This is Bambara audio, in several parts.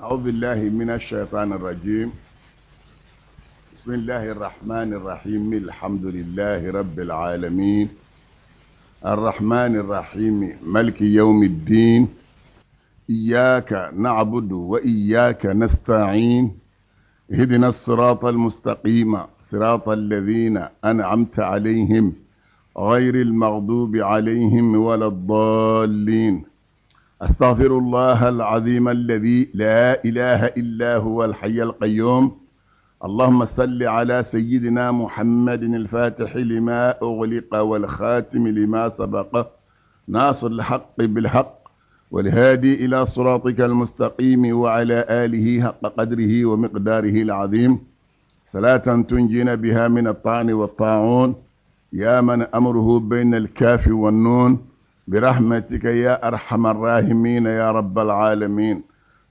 أعوذ بالله من الشيطان الرجيم بسم الله الرحمن الرحيم الحمد لله رب العالمين الرحمن الرحيم ملك يوم الدين إياك نعبد وإياك نستعين اهدنا الصراط المستقيم صراط الذين أنعمت عليهم غير المغضوب عليهم ولا الضالين أستغفر الله العظيم الذي لا إله إلا هو الحي القيوم اللهم صل على سيدنا محمد الفاتح لما أغلق والخاتم لما سبق ناصر الحق بالحق والهادي إلى صراطك المستقيم وعلى آله حق قدره ومقداره العظيم صلاة تنجينا بها من الطعن والطاعون يا من أمره بين الكاف والنون برحمتك يا أرحم الراحمين يا رب العالمين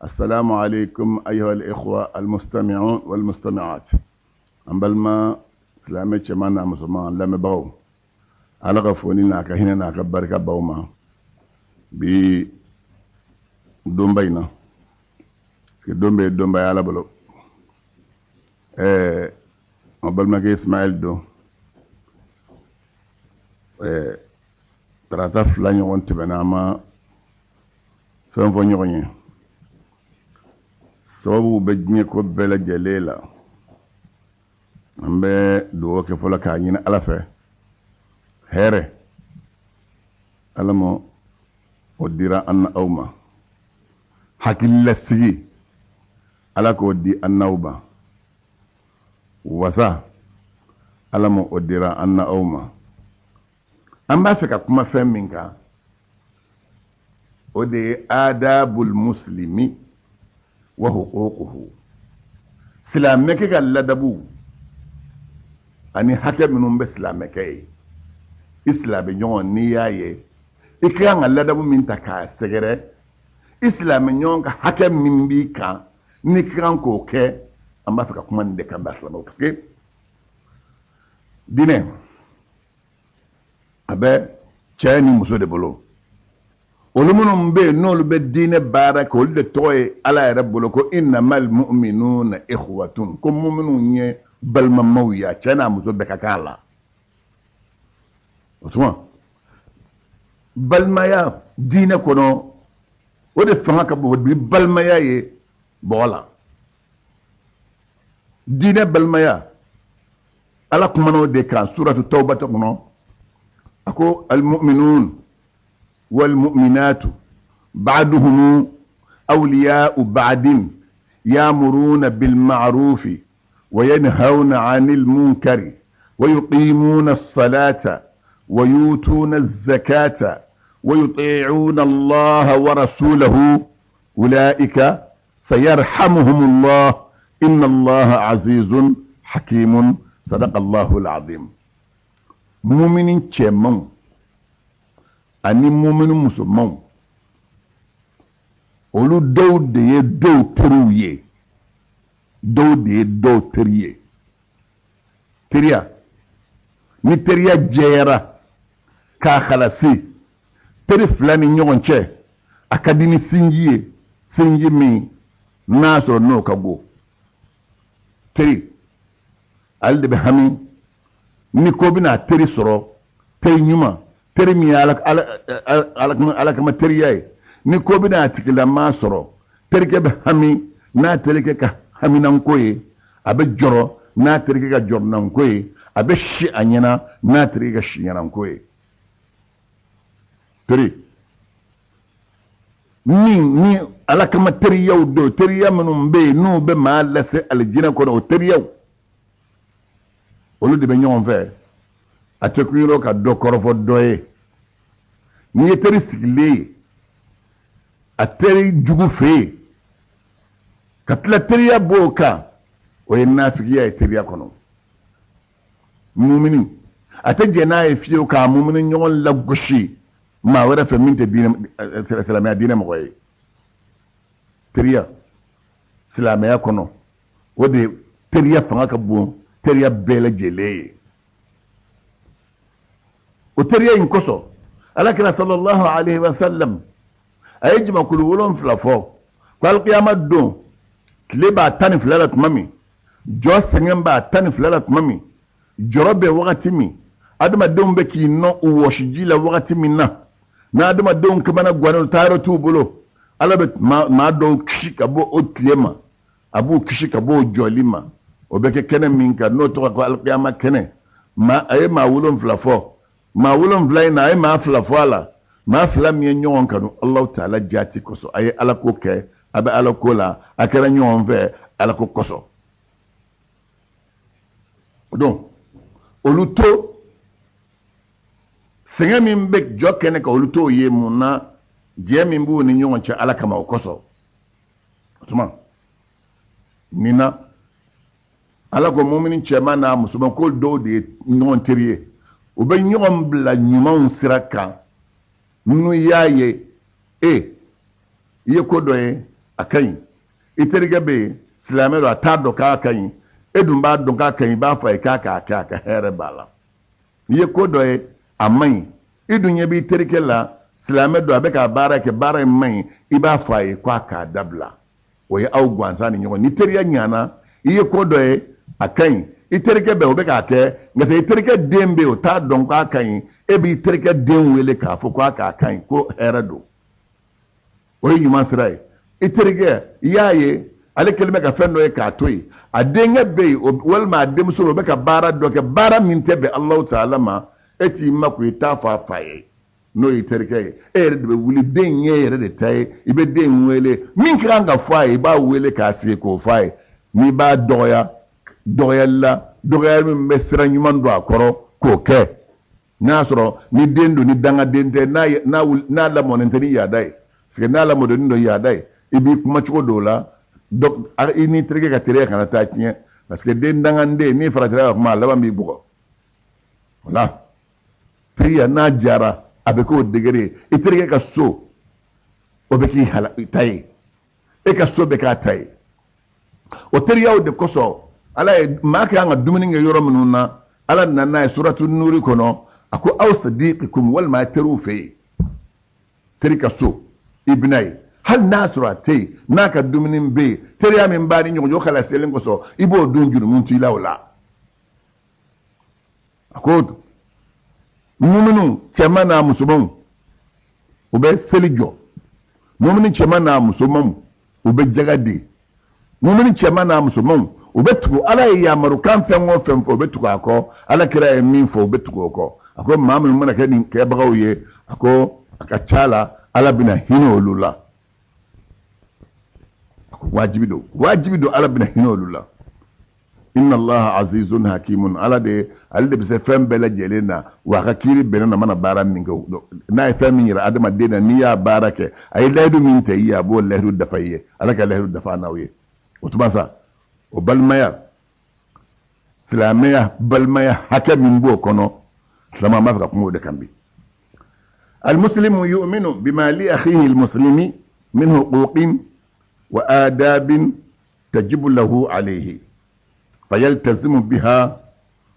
السلام عليكم أيها الإخوة المستمعون والمستمعات an balima silamɛ cɛman n'a musoman lamɛnbagaw ala ka foli n'a ka hinɛ n'a ka barika b'aw ma bi donba in na parce que don bɛɛ ye donba ye ala bolo ɛɛ an balimakɛ ismaɛl don ɛɛ tarata fila ɲɔgɔn tɛmɛna an ma fɛn fɔ ɲɔgɔn ye sababu bɛ diɲɛ ko bɛɛ lajɛlen la an bɛ dugawu kɛ fɔlɔ k'a ɲini ala fɛ hɛrɛ ala ma o dira an na aw ma hakililasigi ala k'o di an n'aw ma wasa ala ma o dira an na aw ma an b'a fɛ ka kuma fɛn min kan o de ye adabul muslimi wa huququhu silamɛkɛ ka ladabu ani hakɛ minnu bɛ silamɛkɛ ye i silamɛ ɲɔgɔn n'i y'a ye i ka kan ka ladabu min ta k'a sɛgɛrɛ i silamɛ ɲɔgɔn ka hakɛ min b'i kan n'i ka kan k'o kɛ an b'a fɛ ka kuma nin de kan ba silamɛw parce que diinɛ a bɛ cɛ ni muso de bolo olu minnu bɛ yen n'olu bɛ diinɛ baara kɛ olu de tɔgɔ ye ala yɛrɛ bolo ko innamal mu'minuna ikhwatun ko mu'minw ye balimamaw ye a cɛ n'a muso bɛɛ ka kan a la o tuma balimaya diinɛ kɔnɔ o de fanga ka bon ni balimaya ye bɔgɔ la diinɛ balimaya ala kumana o de kan suratu tawbata kɔnɔ a ko almu'minun walmu'minatu ba'duhum awliya'u ba'din ya'muruna bilma'rufi wa yanhauna 'anil munkari wa yuqimuna as-salata wa yutuna az-zakata wa yuti'una allaha wa rasulahu ulaika sayarhamuhumullah inna allaha azizun hakimun sadaqa allahu alazim mumini cɛmanw ani mumini musomanw olu dɔw de ye dɔw teriw ye dɔw de ye dɔw teri ye teriya ni teriya jɛyara k'a halasi teri fila ni ɲɔgɔn cɛ a ka di ni sinji ye sinji min n'a sɔrɔ n'o ka go teri ale de bɛ hami ni ko bɛna a teri sɔrɔ teri ɲuman teri min ye ala kama teriya ye ni ko bɛna a tigilamaa sɔrɔ terikɛ bɛ hami n'a terikɛ ka haminanko ye a bɛ jɔrɔ n'a terikɛ ka jɔrɔnanko ye a bɛ si a ɲɛna n'a terikɛ ka si ɲɛnanko ye teri min ni ala kama teriyaw don teriya minnu bɛ yen n'u bɛ maa lase alijinɛ kɔnɔ o teriyaw olu de bɛ ɲɔgɔn fɛ a tɛ kun yɔrɔ ka dɔ kɔrɔfɔ dɔ ye n'i ye teri sigilen ye a teri jugu fɛ yen ka tila teriya b'o kan o ye nafigiya ye teriya kɔnɔ mumini a tɛ jɛn n'a ye fiyewu k'a mumini ɲɔgɔn lagosi maa wɛrɛ fɛ min tɛ diinɛ silamɛya diinɛ mɔgɔ ye teriya silamɛya kɔnɔ o de teriya fanga ka bon teriya bɛɛ lajɛlen ye o teriya in kosɔn alakira sallallahu alaihi wa sallam a ye jamakulu wolonfila fɔ Ko alikiyama don tile b'a 12 la tuma min, jɔ sɛgɛn b'a 12 la tuma min, jɔrɔ bɛ wagati min, adamadenw bɛ k'i nɔ u wɔsiji la wagati min na, n'adamadenw kamana gannen taayɔrɔ t'u bolo, Ala bɛ maa dɔw kisi ka bɔ o tile ma, a b'u kisi ka bɔ o jɔli ma. O bɛ kɛ kɛnɛ min kan n'o tɔgɔ ko alikiyama kɛnɛ. A ye maa 7 fɔ, maa 7 in na a ye maa 2 fɔ a la, maa 2 min ye ɲɔgɔn kanu Alahu taala jaati kosɔn, a ye Ala ko kɛ, a bɛ Ala ko la, a kɛra ɲɔgɔn fɛ Ala ko kosɔn. O don olu to sɛgɛn min bɛ jɔ kɛnɛ kan, olu t'o ye. Mun na? Jɛ min b'u ni ɲɔgɔn cɛ Ala kama, o kosɔn. O tuma nin na Ala ko mumini cɛman n'a musoman ko dɔw de ye ɲɔgɔn teri ye, u bɛ ɲɔgɔn bila ɲumanw sira kan. N'u y'a ye e i ye ko dɔ ye a ka ɲi, i terikɛ bɛ yen silamɛ don, a t'a dɔn k'a ka ɲi, e dun b'a dɔn k'a ka ɲi, i b'a fɔ a ye k'a k'a kɛ, a ka hɛrɛ b'a la. N'i ye ko dɔ ye a man ɲi, i dun ɲɛ b'i terikɛ la silamɛ don, a bɛ k'a baara kɛ, baara in man ɲi, i b'a fɔ a ye k'a k'a dabila. O ye aw gansan ni ɲɔgɔn. Ni teriya ɲana, i ye ko dɔ ye a ka ɲi, i terikɛ bɛ o bɛ k'a kɛ, nka i terikɛ den bɛ yen o t'a dɔn k'a ka ɲi, e b'i terikɛ den wele k'a fɔ k'a k'a ka ɲi, ko hɛrɛ don. O ye ɲuman sira ye. I terikɛ i y'a ye ale kɛlen bɛ ka fɛn dɔ ye k'a to yen, a denkɛ bɛ yen walima a denmuso o bɛ ka baara dɔ kɛ, baara min tɛ bɛn Alahu taala ma, e t'i makun, i t'a fɔ a fa ye n'o y'i terikɛ ye, e yɛrɛ de bɛ wuli, den ye yɛrɛ de ta ye, i bɛ den wele, min ka kan ka fɔ a ye i b'a wele k'a sigi k'o fɔ a ye. N'i b'a dɔgɔya dɔgɔyali la, dɔgɔyali min bɛ sira ɲuman don a kɔrɔ k'o kɛ. N'a y'a sɔrɔ ni den don, ni dangaden tɛ, n'a lamɔnen tɛ ni yaada ye, parce que n'a lamɔden don yaada ye, i b'i kuma cogo dɔw la, i n'i terikɛ ka teriya kana taa tiɲɛ, parce que den dangaden n'i faratira ka kuma, a laban b'i bugɔ. O la teriya n'a jara a bɛ k'o degré ye, i terikɛ ka so o bɛ k'i ta ye, e ka so bɛ k'a ta ye. O teriyaw de kosɔn Ala ye maa ka kan ka dumuni kɛ yɔrɔ minnu na, Ala nana n'a ye suratu nuri kɔnɔ, a ko aw sadiqikum, walima a teriw fɛ yen, teri ka so i bɛna ye, hali n'a sɔrɔ a tɛ yen, n'a ka dumuni bɛ yen, teriya min b'a ni ɲɔgɔn cɛ o kalaselen kosɔn i b'o dun, jurumu t'i la o la. A ko muminu cɛman n'a musomanw u bɛ seli jɔ, mumini cɛman n'a musomanw u bɛ jaga di, mumini cɛman n'a musomanw u bɛ tugu Ala ye yamarukan fɛn o fɛn fɔ, u bɛ tugu a kɔ, Ala kira ye min fɔ u bɛ tugu o kɔ. A ko maa minnu mana kɛ nin kɛbagaw ye, a ko a ka ca la Ala bɛna hinɛ olu la. A ko wajibi don, wajibi don, Ala bɛna hinɛ olu la. Inna Allaha azizun hakimun, Ala de, ale de bɛ se fɛn bɛɛ lajɛlen na, wa a ka kiiri bɛnnen na mana baara min kɛ, n'a ye fɛn min yira adamaden na, n'i y'a baara kɛ, a ye layidu min ta i ye, a b'o layidu dafa i ye. Ala ka layidu dafa n'aw ye. O tuma sa, o balimaya, silamɛya balimaya hakɛ min b'o kɔnɔ, silamɛ b'a fɛ ka kuma o de kan bi. Almuslimu yu'minu bima li akhihi almuslimi min huquqin wa adabin tajibu lahu alayhi fayaltazimu biha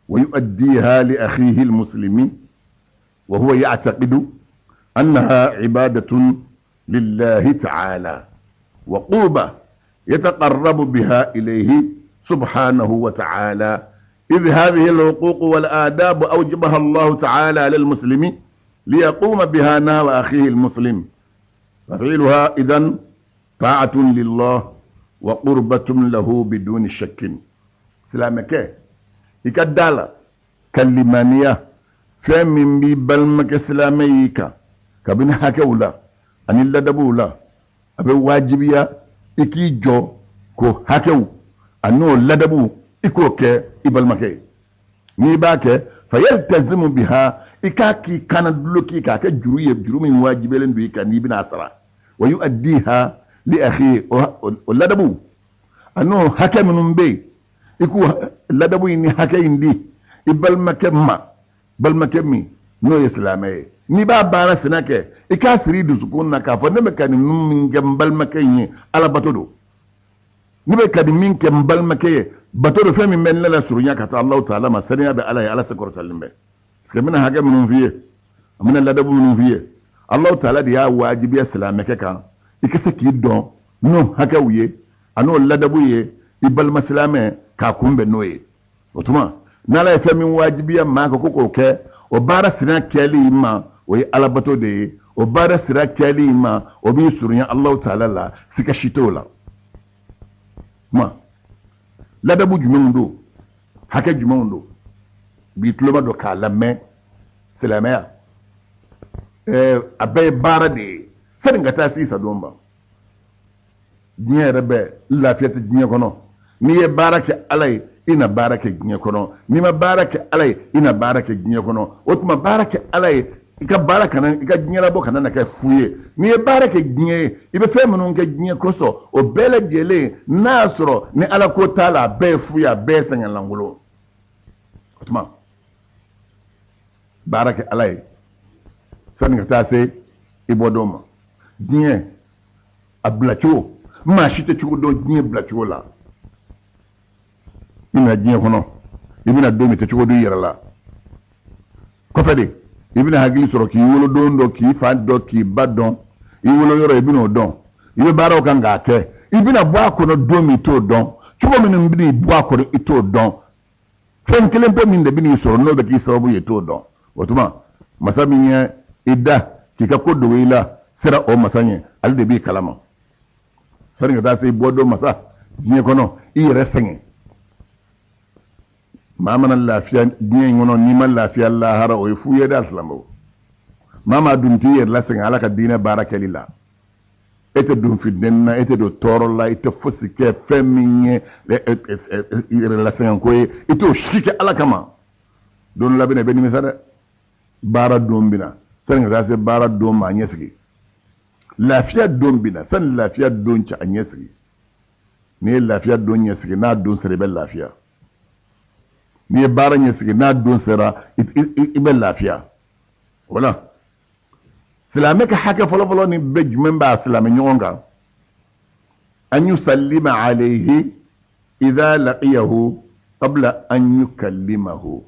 wa yuaddiha li akhihi almuslimi wa huwa ya'taqidu annaha ibadatun lillahi ta'ala wa qurba yataqarrabu biha ilayhi subhanahu wa ta'ala. إذ هذه الحقوق والآداب أوجبها الله تعالى للمسلم ليقوم بها نحو أخيه المسلم، ففعلها إذن طاعة لله وقربة له بدون شك. سلامك إكدالا كلمانية fɛn min b'i balimakɛ silamɛ y'i kan kabini hakɛw la ani ladabuw la, a bɛ wajibiya i k'i jɔ k'o hakɛw an'o ladabu i k'o kɛ i balimakɛ ye. N'i b'a kɛ fayaltazimu biha, i k'a k'i kana duloki, k'a kɛ juru ye, juru min wajibiyalen don i kan n'i bɛna a sara. Wa yuaddiha li akhihi, o ladabu an'o hakɛ minnu bɛ yen, i k'o ladabu in ni hakɛ in di i balimakɛ ma, balimakɛ min n'o ye silamɛ ye. N'i b'a baara sina kɛ, i k'a siri i dusukun na k'a fɔ ne bɛ ka nin min kɛ n balimakɛ in ye, ala bato don. Ne bɛ ka nin min kɛ n balimakɛ ye, bato don, fɛn min bɛ ne la surunya ka taa Alahu taala ma, saniya bɛ ala ye, ala sekɔrɔtalen bɛ. Parce que n bɛna hakɛ minnu f'i ye, n bɛna ladabu minnu f'i ye, Alahu taala de y'a wajibiya silamɛkɛ kan i ka se k'i dɔn N'o hakɛw ye an'o ladabu ye i balima silamɛ k'a kunbɛn n'o ye. O tuma n'ala ye fɛn min wajibiya maa kan ko k'o kɛ, o baara sira kɛli i ma, o ye alabato de ye. O baara sira kɛli i ma, o b'i surunya Alahu taala la, siga si t'o la. Kuma ladabu jumɛnw don, hakɛ jumɛnw don, b'i tuloma don k'a lamɛn. Silamɛya a bɛɛ ye baara de ye sani ka taa se i sadon ma. Diɲɛ yɛrɛ bɛɛ lafiya tɛ diɲɛ kɔnɔ. N'i ye baara kɛ Ala ye, i na baara kɛ diɲɛ kɔnɔ. N'i ma baara kɛ Ala ye, i na baara kɛ diɲɛ kɔnɔ. O tuma baara kɛ Ala ye, i ka baara kana, i ka diɲɛlabɔ kana na kɛ fu ye. N'i ye baara kɛ diɲɛ ye, i bɛ fɛn minnu kɛ diɲɛ kosɔn, o bɛɛ lajɛlen n'a y'a sɔrɔ ni Ala ko t'a la, a bɛɛ ye fu ye, a bɛɛ ye sɛgɛnlankolon. O tuma baara kɛ Ala ye sani ka taa se i bɔdon ma. Diɲɛ a bilacogo, maa si tɛ cogo dɔn diɲɛ bilacogo la. I nana diɲɛ kɔnɔ, i bɛna don min, i tɛ cogo dɔn i yɛrɛ la. Kɔfɛ de i bɛna hakili sɔrɔ k'i wolodon dɔn, k'i fa dɔn, k'i ba dɔn, i wolo yɔrɔ i bɛna o dɔn, i bɛ baaraw kan k'a kɛ. I bɛna bɔ a kɔnɔ don min, i t'o dɔn. Cogo min bɛn'i bɔ a kɔnɔ, i t'o dɔn. Fɛn kelen pe min de bɛn'i sɔrɔ n'o bɛ k'i sababu ye, i t'o dɔn. O tuma masa min ye i da k'i ka ko dogo i la, siran o masa ɲɛ, ale de b'i kalama. Sani ka taa se i bɔ don masa diɲɛ kɔnɔ, i yɛrɛ sɛgɛn. Maa mana lafiya diɲɛ in kɔnɔ, n'i ma lafiya lahara, o ye fu ye dɛ, alisilamɛw. Maa maa dun t'i yɛrɛ lasɛgɛn Ala ka diinɛ baara kɛli la, e tɛ don fitinɛ na, e tɛ don tɔɔrɔ la, i tɛ fosi kɛ fɛn min ye yɛrɛ lasɛgɛnko ye, i t'o si kɛ Ala kama. Don la bɛna, i bɛ nimisa dɛ. Baara don bɛna, sani ka taa se baara don ma, a ɲɛsigi. Lafiya don bɛna, sani lafiya don cɛ, a ɲɛsigi. N'i ye lafiya don ɲɛsigi, n'a don sera, i bɛ lafiya. N'i ye baara ɲɛsigi, n'a don sera, i bɛ lafiya. Wala silamɛ ka hakɛ fɔlɔfɔlɔ ni bɛɛ jumɛn b'a silamɛ ɲɔgɔn kan? An yusallima alayhi idha laqiyahu qabla an yukallimahu.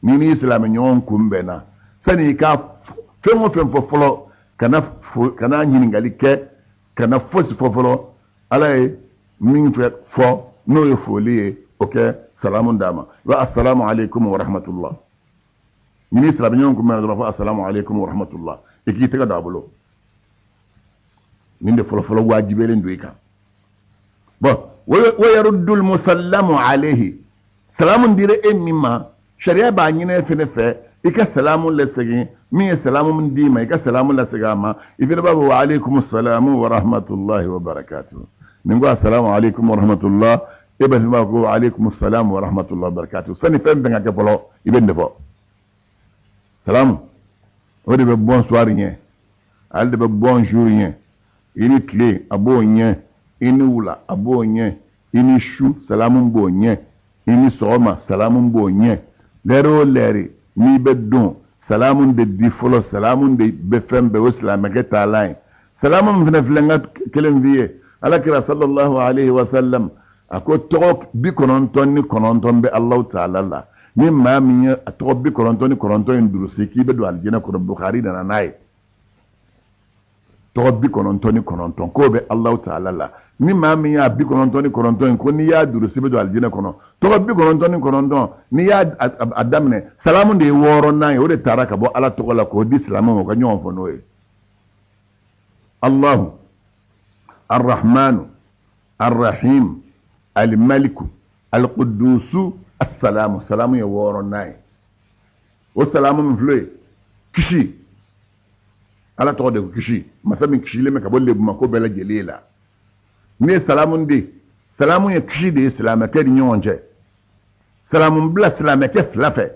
Ni n'i silamɛ ɲɔgɔn kunbɛnna, sani i ka fɛn o fɛn fɔ fɔlɔ, kana ɲininkali kɛ, kana fosi fɔ fɔlɔ. Ala ye min fɔ n'o ye foli ye, o kɛ salamu d'a ma. I b'a assalamu alaikum wa rahmatullah. Ni n'i silamɛ ɲɔgɔn kunbɛnna dɔrɔn, fɔ assalamu alaikum wa rahmatullah, i k'i tɛgɛ don a bolo. Nin de fɔlɔfɔlɔ wajibiyalen don i kan. Bɔn, wa yaruddul musallamu alayhi, salamu dira e min ma, sariya b'a ɲini e fɛnɛ fɛ i ka salamu lasegin. Min ye salamu min d'i ma, i ka salamu lasegin a ma. I fɛnɛ b'a fɔ wa aleykum salamu wa rahmatulahi wa barakatuh. Nin ko assalamu aleykum wa rahmatullah, e bɛ fɛn b'a ko wa aleykum salamu wa rahmatulahi wa barakatuh. Sani fɛn fɛn ka kɛ fɔlɔ, i bɛ nin de fɔ. Salamu o de bɛ bonsoir ɲɛ, ale de bɛ bonjour ɲɛ. I ni tile, a b'o ɲɛ. I ni wula, a b'o ɲɛ. I ni su, salamu b'o ɲɛ. I ni sɔgɔma, salamu b'o ɲɛ. Lɛri o lɛri n'i bɛ don, salamu de di fɔlɔ, salamu de bɛ fɛn bɛɛ, o silamɛkɛ taalan ye. Salamu min fana filɛ, n ka kelen f'i ye. Ala kira sallallahu alayhi wa sallam a ko tɔgɔ 99 bɛ Alahu taala la. Ni maa min ye a tɔgɔ 99 in durusi, k'i bɛ don alijinɛ kɔnɔ. Bukhari nana n'a ye. Tɔgɔ 99 k'o bɛ Alahu taala la. Ni maa min y'a 99 in, ko n'i y'a durusi, i bɛ don alijinɛ kɔnɔ. Tɔgɔ 99, n'i y'a a daminɛ, salamu de ye wɔɔrɔnan ye. O de taara ka bɔ Ala tɔgɔ la k'o di silamɛw ma, u ka ɲɔgɔn fɔ n'o ye. Allahu arrahmanu arrahim alimaliku alqudusu assalamu. Salamu ye wɔɔrɔnan ye. O salamu min filɛ ye, kisi, Ala tɔgɔ de ko kisi, masa min kisilen bɛ ka bɔ lebuma ko bɛɛ lajɛlen la. N'i ye salamu di, salamu ye kisi de ye silamɛkɛ ni ɲɔgɔn cɛ. Salamu bila silamɛkɛ fila fɛ,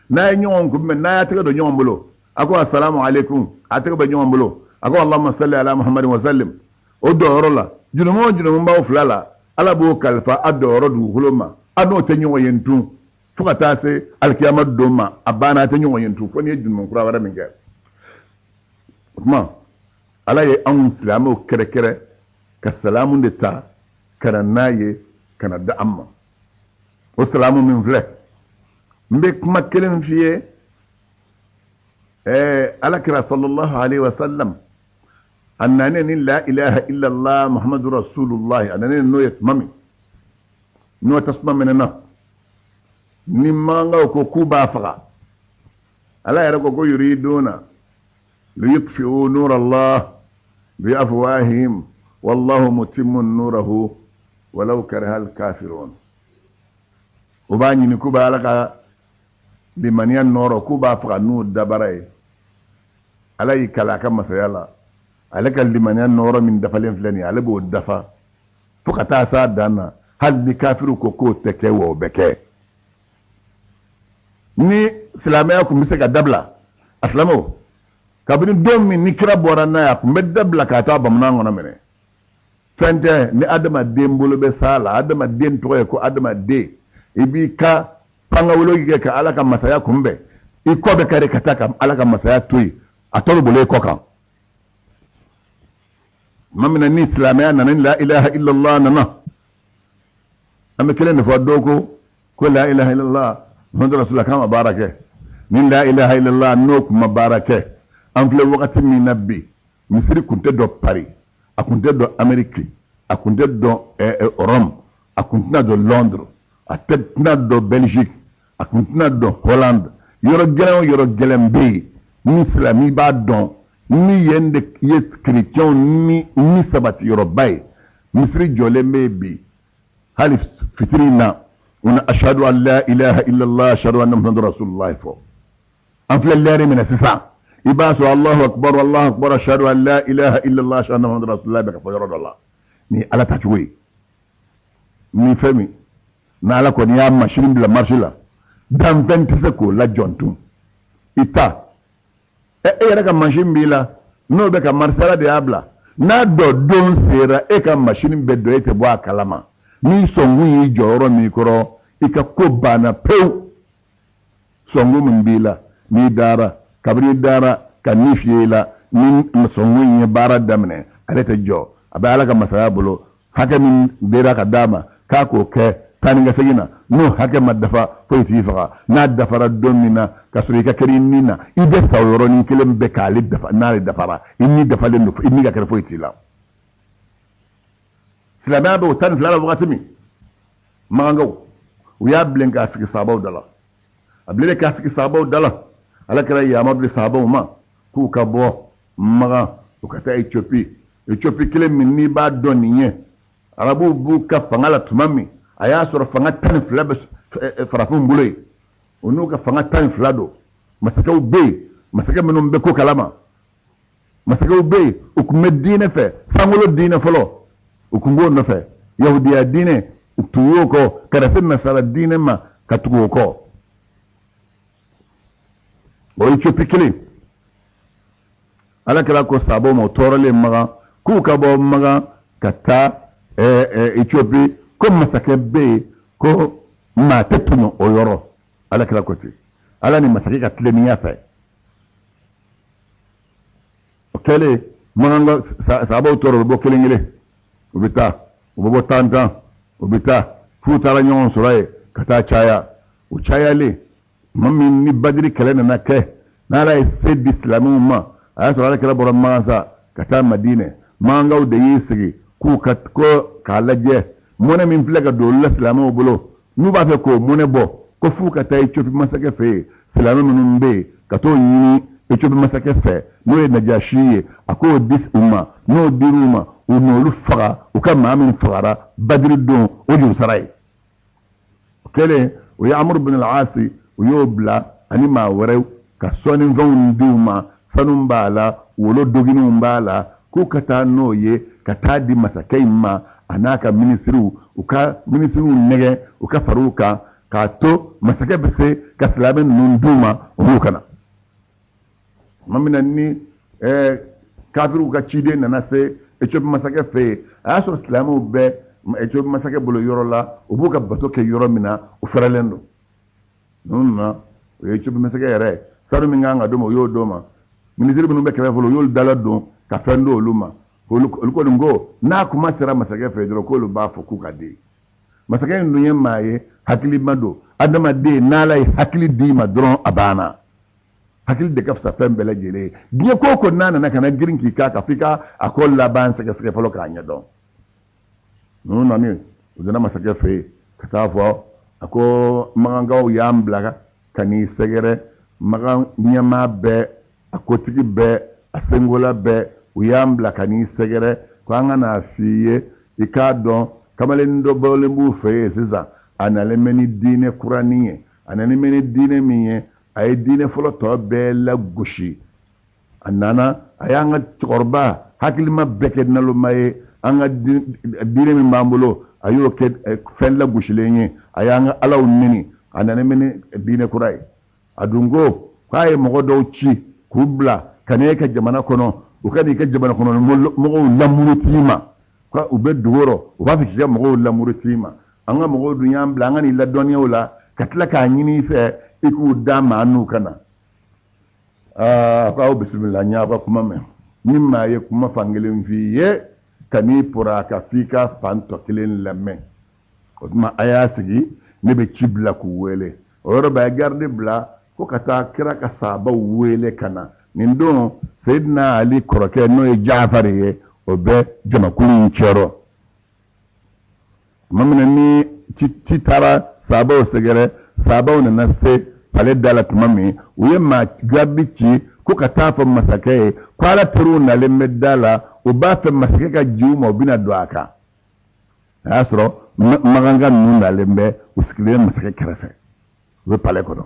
n'a ye ɲɔgɔn kunbɛn, n'a y'a tɛgɛ don ɲɔgɔn bolo, a ko assalamu alaikum, a tɛgɛ bɛ ɲɔgɔn bolo, a ko allahumma salli ala muhammadin wa sallim. O dɔyɔrɔ la, jurumu o jurumu b'aw fila la, Ala b'o kalifa a dɔyɔrɔ dugukolo ma, a n'o tɛ ɲɔgɔn ye tun fo ka taa se alikiyama don ma. A banna, a tɛ ɲɔgɔn ye tun fo n'i ye jurumu kura wɛrɛ min kɛ. O tuma Ala ye anw silamɛw kɛrɛkɛrɛ ka salamu de ta ka na n'a ye ka na di an ma. O salamu min filɛ, n bɛ kuma kelen f'i ye. Ala kira sallallahu alaihi wa sallam A nanen ni la ilaha illallah muhammadu rasulullah, a nanen n'o ye tuma min n'o tasuma mɛnɛna, ni makankaw ko k'u b'a faga, Ala yɛrɛ ko ko yuriduna liyutfi'u nura Allah bi afwahihim wallahu mutimmu nurahu walau kariha al-kafirun. U b'a ɲini k'u b'a Ala ka limaniya nɔɔrɔ, k'u b'a faga n'u dabara ye. Ala y'i kali a ka masaya la, ale ka limaniya nɔɔrɔ min dafalen filɛ nin ye, ale b'o dafa fo ka taa s'a dan na, hali ni kafiriw ko k'o tɛ kɛ, wa o bɛ kɛ. Ni silamɛya tun bɛ se ka dabila, a silamɛw, kabini don min ni kira bɔra n'a ye, a tun bɛ dabila k'a to a bamanan kɔnɔ minɛ. Fɛn tɛ ni adamaden bolo bɛ s'a la, adamaden tɔgɔ ye ko adamaden, i b'i ka pangawolo kɛ ka Ala ka masaya kunbɛn, i kɔ bɛ kari ka taa ka Ala ka masaya to yen, a tɔ bɛ boli i kɔ kan. Tuma min na ni silamɛya nana, ni la ilaha illallah nana, an bɛ kelen de fɔ, dɔw ko ko la ilaha illallah muhammadu rasulullah k'a ma baara kɛ. Ni la ilaha illallah n'o kun ma baara kɛ, an filɛ wagati min na bi, misiri kun tɛ dɔn Paris, a kun tɛ dɔn Amérique, a kun tɛ dɔn Rome, a kun tɛna dɔn Londres, a tɛna dɔn Belgique, a kun tɛna dɔn Hollande. Yɔrɔ gɛlɛn o yɔrɔ gɛlɛn bɛ yen ni silamɛ b'a dɔn ni yen de ye kerecɛnw ni sabati yɔrɔba ye, misiri jɔlen bɛ yen bi. Hali fitiri na, u na ashadu an la ilaha illallah ashadu anna muhammadu rasulullah fɔ. An filɛ lɛri min na sisan, i b'a sɔrɔ Allahu akbar, Allahu akbar, ashadu an la ilaha illallah ashadu anna muhammadu rasulullah bɛ ka fɔ yɔrɔ dɔ la. Ni Ala tacogo ye, ni fɛn min n'Ala kɔni y'a masini bila marche la, danfɛn tɛ se k'o lajɔ tun. I ta e yɛrɛ ka masini b'i la, n'o bɛ ka marche, Ala de y'a bila. N'a dɔ don sera, e ka masini bɛ dɔ, e tɛ bɔ a kalama. Ni sɔnkun y'i jɔ yɔrɔ min kɔrɔ, i ka ko banna pewu. Sɔnkun min b'i la, n'i dara, kabini i dara ka ni fiyɛ i la, ni sɔnkun ye baara daminɛ, ale tɛ jɔ. A bɛ Ala ka masaya bolo. Hakɛ min dira ka d'a ma k'a k'o kɛ taa ni ka segin na, n'o hakɛ ma dafa, foyi t'i faga. N'a dafara don min na, ka sɔrɔ i ka kɛnɛ ni na, i bɛ sa o yɔrɔnin kelen bɛɛ k'ale dafa. N'ale dafara, i ni dafalen don, i ni ka kɛnɛ, foyi t'i la. Silamɛya bɛ o 12 la wagati min, makankaw u y'a bilen k'a sigi sahabaw da la. A bilen k'a sigi sahabaw da la, Ala kɛra yamaru di sahabaw ma k'u ka bɔ Makan, u ka taa Ethiopie. Ethiopie kelen min n'i b'a dɔn nin ye, arabuw b'u ka fanga la tuma min, a y'a sɔrɔ fanga 12 bɛ farafinw bolo yen. O n'u ka fanga 12 don. Masakɛw bɛ yen, masakɛ minnu bɛ ko kalama, masakɛw bɛ yen, u tun bɛ diinɛ fɛ, sankolo diinɛ fɔlɔ, u tun b'o nɔfɛ, yahudiya diinɛ, u tun y'o kɔ ka na se nasara diinɛ ma ka tugu o kɔ. O Ethiopie kelen, Ala kɛra ko sahabaw ma, o tɔɔrɔlen Makan, k'u ka bɔ Makan ka taa Ethiopie, ko masakɛ bɛ yen, ko maa tɛ tɔɲɔ o yɔrɔ. Ala kɛra ko ten, Ala ni masakɛ ka tilennenya fɛ. O kɛlen, Makan sahabaw tɔɔrɔ, u bɛ bɔ kelen kelen, u bɛ taa, u bɛ bɔ tan tan, u bɛ taa f'u taara ɲɔgɔn sɔrɔ yen ka taa caya. U cayalen tuma min ni Badiri kɛlɛ nana kɛ, n'Ala ye se di silamɛw ma, a y'a sɔrɔ Ala kɛra bɔra Makan sa ka taa Madinɛ. Makankaw de y'i sigi k'u ka ko k'a lajɛ, mɔnɛ min filɛ ka don olu la silamɛw bolo, n'u b'a fɛ k'o mɔnɛ bɔ, ko f'u ka taa Ethiopie masakɛ fɛ yen, silamɛ minnu bɛ yen, ka t'o ɲini Ethiopie masakɛ fɛ, n'o ye Najasi ye, a k'o di u ma. N'o dir'u ma, u n'olu faga, u ka maa min fagara Badiri don, o jurusara ye. O kɛlen, o ye Amuru bin al-Asi, u y'o bila ani maa wɛrɛw ka sɔnnifɛnw di u ma, sanu b'a la, wolo dogininw b'a la, k'u ka taa n'o ye ka taa di masakɛ in ma, a n'a ka minisiriw, u ka minisiriw nɛgɛ, u ka far'u kan k'a to masakɛ bɛ se ka silamɛ ninnu d'u ma, olu ka na. Tuma min na ni kafiriw ka ciden nana se Ethiopie masakɛ fɛ yen, a y'a sɔrɔ silamɛw bɛ Ethiopie masakɛ bolo yɔrɔ la, u b'u ka bato kɛ yɔrɔ min na, u fɛrɛlen don. Ninnu nana, o ye Ethiopie masakɛ yɛrɛ sanu min kan ka d'o ma, o y'o d'o ma. Minisiri minnu bɛ kɛrɛfɛ, o y'olu dala don ka fɛn d'olu ma. Olu kɔni ko n'a kuma sera masakɛ fɛ dɔrɔn, k'olu b'a fɔ k'u ka di. Masakɛ in dun ye maa ye, hakilima don. Adamaden, n'Ala ye hakili d'i ma dɔrɔn, a banna. Hakili de ka fisa fɛn bɛɛ lajɛlen ye. Diɲɛ ko o ko n'a nana ka na girin k'i k'a kan, f'i ka a ko laban sɛgɛsɛgɛ fɔlɔ k'a ɲɛdɔn. Ninnu nani, u donna masakɛ fɛ yen ka taa fɔ a ko makankaw y'an bila ka n'i sɛgɛrɛ. Makan ɲɛmaa bɛɛ, a kotigi bɛɛ, a senkola bɛɛ, u y'an bila ka n'i sɛgɛrɛ ko an ka n'a f'i ye, i k'a dɔn kamalen dɔ bɔlen b'u fɛ yen sisan, a nalen bɛ ni diinɛ kuranin ye. A nalen bɛ ni diinɛ min ye, a ye diinɛ fɔlɔ tɔ bɛɛ lagosi. A nana, a y'an ka cɛkɔrɔba hakilima bɛɛ kɛ naloma ye. An ka diinɛ min b'an bolo, a y'o kɛ fɛn lagosilen ye. A y'an ka alaw neni. A nalen bɛ ni diinɛ kura ye. A dun ko k'a ye mɔgɔ dɔw ci k'u bila ka n'e ka jamana kɔnɔ, u ka n'i ka jamana kɔnɔ mɔgɔw lamuruti i ma, ko u bɛ dugu rɔ, u b'a fɛ k'i ka mɔgɔw lamuruti i ma. An ka mɔgɔw dun y'an bila an ka n'i ladɔnniya o la, ka tila k'a ɲini i fɛ i k'u d'a ma an n'u ka na. Aa, a ko aw bisimila, n y'aw ka kuma mɛn. Ni maa ye kuma fankelen f'i ye, ka n'i pɔrɔ a kan f'i ka fan tɔ kelen lamɛn. O tuma a y'a sigi, ne bɛ ci bila k'u wele. O yɔrɔ bɛɛ a ye garidi bila ko ka taa kira ka saabaw wele ka na. Nin don Seyidina Ali kɔrɔkɛ, n'o ye Jafari ye, o bɛ jamakulu in cɛrɔ. Tuma min na ni ci taara saabaw sɛgɛrɛ, saabaw nana se palais da la tuma min, u ye maa garidi ci ko ka taa fɔ masakɛ ye ko Ala teriw nalen bɛ da la, u b'a fɛ masakɛ ka ji u ma, u bɛna don a kan. A y'a sɔrɔ makanka ninnu nalen bɛ, u sigilen bɛ masakɛ kɛrɛfɛ, u bɛ palais kɔnɔ.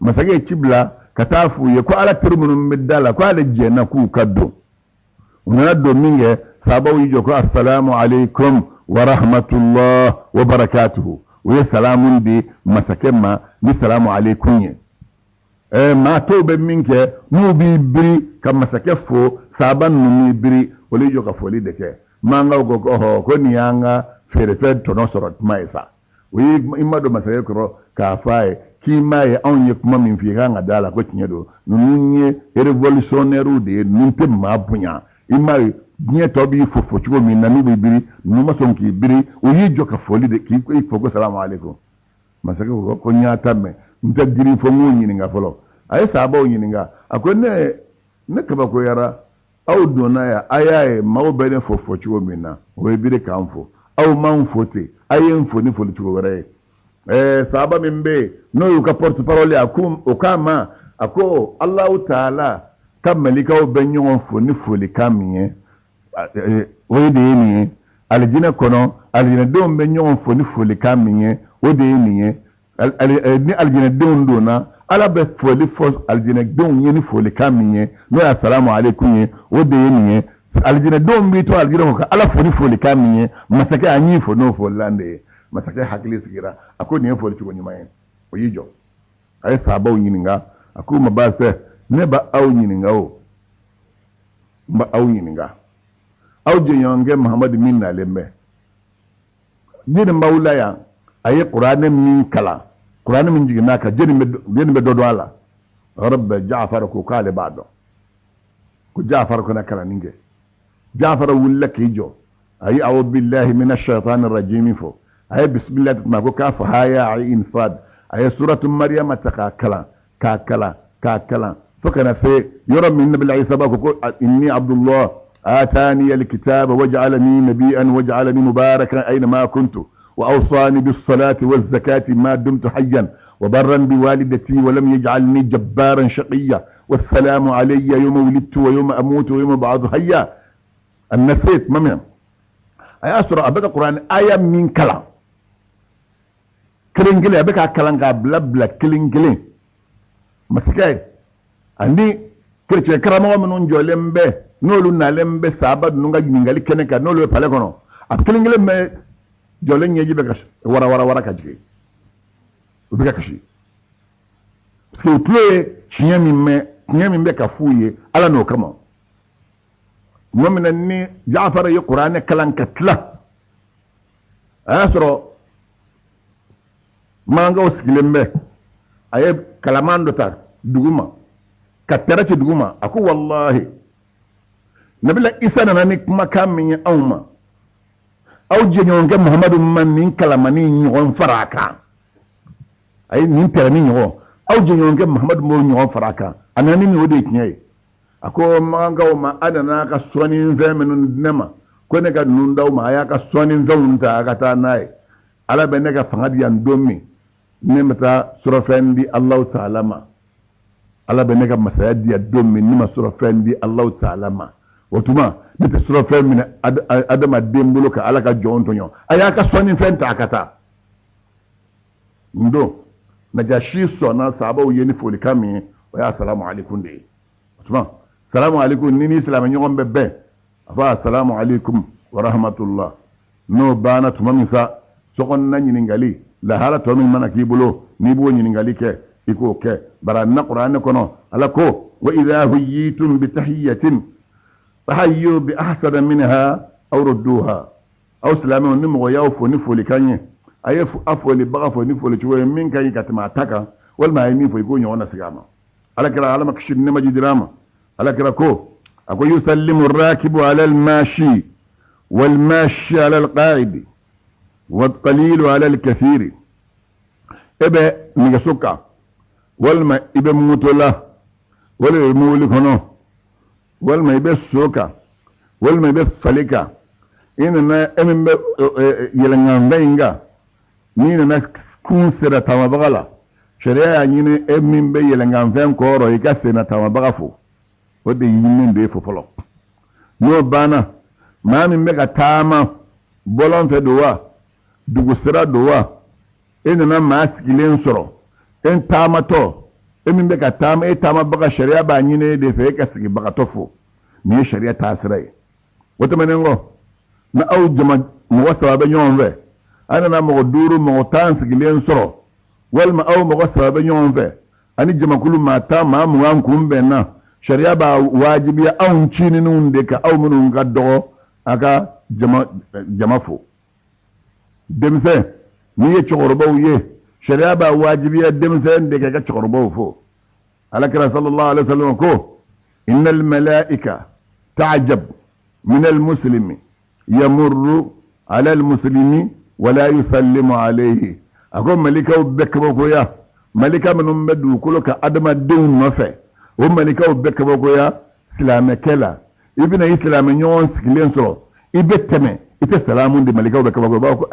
Masakɛ ye ci bila ka taa f'u ye ko Ala teri minnu bɛ da la, ko ale jɛnna k'u ka don. U nana don min kɛ, sahabaw y'i jɔ ko asalamu aleykum wa rahmatullah wa barakatuhu. U ye salamu di masakɛ ma ni salamu aleykum ye. Maa tɔw bɛ min kɛ, n'u b'i biri ka masakɛ fo, sahaba ninnu m'i biri, olu y'i jɔ ka foli de kɛ. Makankaw ko ko ɔhɔ, ko nin y'an ka feerefɛn tɔnɔ sɔrɔ tuma ye sa. O ye i ma don masakɛ kɔrɔ k'a fɔ a ye k'i m'a ye anw ye kuma min f'i ye k'an ka da la ko tiɲɛ don. Ninnu ye révolutionnaires de ye, ninnu tɛ maa bonya. I m'a ye diɲɛ tɔ b'i fo fo cogo min na, n'u b'i biri, ninnu ma sɔn k'i biri, u y'i jɔ ka foli de k'i fo ko salamu aleykum. Masakɛ ko ko n y'a ta mɛn, n tɛ girin fo n k'u ɲininka fɔlɔ. A ye sahabaw ɲininka, a ko ne kabakoyara, aw donna yan, a y'a ye maaw bɛ ne fo fo cogo min na, o ye biri k'an fo, aw m'an fo ten, a ye n fo ni foli cogo wɛrɛ ye. Sahaba min bɛ yen n'o y'u ka porte parole ye, a ko o k'a ma, a ko Alahu taala ka malikaw bɛ ɲɔgɔn fo ni folikan min ye, o de ye nin ye. Alijinɛ kɔnɔ, alijinɛdenw bɛ ɲɔgɔn fo ni folikan min ye, o de ye nin ye. Ni alijinɛdenw donna, Ala bɛ foli fɔ alijinɛdenw ye ni folikan min ye, n'o ye asalamu aleykum ye, o de ye nin ye. Alijinɛdenw b'i to alijinɛ kɔnɔ ka Ala fo ni folikan min ye, masakɛ an y'i fo n'o folilan de ye. Masakɛ hakili sigira, a ko nin ye foli cogo ɲuman ye. O y'i jɔ, a ye sahabaw ɲininka, a k'u ma baasi tɛ, ne b'aw ɲininka o, n b'aw ɲininka, aw jɛɲɔgɔnkɛ Mahamadu min nalen bɛ, jɔni b'aw la yan a ye kuranɛ min kalan, kuranɛ min jiginna a kan, jɔni bɛ dɔ dɔn a la? O yɔrɔ bɛɛ Jafar ko k'ale b'a dɔn, ko Jafar kana kalanni kɛ. Jafar wulila k'i jɔ, a ye awo billahi mina shaitani rajimi fɔ, a ye bisimilahi tuma ko k'a fɔ haya ayin sad, a ye suratu mariyama ta k'a kalan, k'a kalan, k'a kalan fo ka na se yɔrɔ min nabila Isa b'a fɔ ko inni abdullah atani alkitaba waj'alani nabiyan waj'alani mubarakan aynama kuntu wa awsani bis-salati waz-zakati ma dumtu hayyan wa barran biwalidati wa lam yaj'alni jabbaran shaqiyya wassalamu alayya yawma wulidtu wa yawma amutu wa yawma ub'athu hayya. An-nasit ma min a y'a sɔrɔ a bɛ ka kuranɛ aya min kalan kelen kelen, a bɛ k'a kalan k'a bila bila kelen kelen. Masakɛ ani kerecɛn karamɔgɔ minnu jɔlen bɛ, n'olu nalen bɛ sahaba ninnu ka ɲininkali kɛnɛ kan, n'olu bɛ palais kɔnɔ, a kelen kelen bɛ jɔlen ɲɛji bɛ ka wara wara wara ka jigin, u bɛ ka kasi parce que u tulo ye tiɲɛ min mɛn, tiɲɛ min bɛ ka f'u ye Ala n'o kama. Tuma min na ni Jafar ye kuranɛ kalan ka tila, a y'a sɔrɔ makankaw sigilen bɛ, a ye kalaman dɔ ta duguma ka tɛrɛ ci duguma, a ko walahi nabila Isa nana ni kumakan min ye anw ma, aw jɛɲɔgɔnkɛ Muhamadu ma nin kalamani ɲɔgɔn fara a kan, a ye nin tɛrɛni ɲɔgɔn, aw jɛɲɔgɔnkɛ Muhamadu m'o ɲɔgɔn fara a kan, A nana ni min o de ye tiɲɛ ye. A ko makankaw ma, a nana a ka sɔnnifɛn minnu di ne ma, ko ne ka ninnu d'aw ma, a y'a ka sɔnnifɛnw ta a ka taa n'a ye. Ala bɛ ne ka fanga di yan don min, ne ma taa surɔfɛn di Alahu taala ma. Ala bɛ ne ka masaya di yan don min, ne ma surɔfɛn di Alahu taala ma. O tuma ne tɛ surɔfɛn minɛ adamaden bolo ka Ala ka jɔn tɔɲɔ. A y'a ka sɔnnifɛn ta a ka taa. Nin don Najasi sɔnna sahabaw ye ni folikan min ye, o y'a salamu aleykum de ye. O tuma salamu aleykum, ni ni silamɛ ɲɔgɔn bɛ bɛn, a fɔ asalamu aleykum wa rahmatullah. N'o banna tuma min sa, sokɔnɔna ɲininkali lahala tɔ min mana k'i bolo, n'i b'o ɲininkali kɛ, i k'o kɛ. Bari na kuranɛ kɔnɔ, Ala ko wa idha huyitum bi tahiyatin fahayyu bi ahsana minha aw rudduha. Aw silamɛw, ni mɔgɔ y'aw fo ni folikan ye, a ye a folibaga fo ni folicogo ye min ka ɲi ka tɛmɛ a ta kan, walima a ye min fɔ, i k'o ɲɔgɔn nasegin a ma. Ala kira, Ala ma kisi ni nɛɛma jidira a ma, Ala kira ko, a ko yusallimu rakibu ala almashi walmashi ala alqaidi walqalilu ala alkathiri. E bɛ nɛgɛso kan, walima i bɛ moto la, walima i bɛ mobili kɔnɔ, walima i bɛ so kan, walima i bɛ fali kan, i nana, e min bɛ yɛlɛnkanfɛn in kan, n'i nana kun sera taamabaga la, sariya y'a ɲini e min bɛ yɛlɛnkanfɛn kɔrɔ, i ka senna taamabaga fo. O de ɲininen don e fɛ fɔlɔ. N'o banna, maa min bɛ ka taama bɔlɔn fɛ don wa, dugusira don wa, e nana maa sigilen sɔrɔ, e taamatɔ, e min bɛ ka taama, e taamabaga, sariya b'a ɲini e de fɛ e ka sigibagatɔ fo. Nin ye sariya taasira ye. O tɛmɛnen kɔ, ni aw jama mɔgɔ saba bɛ ɲɔgɔn fɛ, a nana mɔgɔ duuru, mɔgɔ 10 sigilen sɔrɔ, walima aw mɔgɔ saba bɛ ɲɔgɔn fɛ, ani jamakulu maa 10, maa 20 kunbɛnna, sariya b'a wajibiya anw cininw de kan, aw minnu ka dɔgɔ, a ka jama fo. Denmisɛn, n'i ye cɛkɔrɔbaw ye, sariya b'a wajibiya denmisɛn de kan ka cɛkɔrɔbaw fo. Alakira sallallahu alaihi wasallam ko innal malaika ta'jab min al muslimi yamurru ala al muslimi wala yusallimu alayhi. A ko malikaw bɛ kabakoya, malika minnu bɛ dugukolo kan adamadenw nɔfɛ, o malikaw bɛ kabakoya silamɛkɛ la. I bɛna i silamɛ ɲɔgɔn sigilen sɔrɔ, i bɛ tɛmɛ, i tɛ salamu di, malikaw bɛ kabakoya, u b'a fɔ ko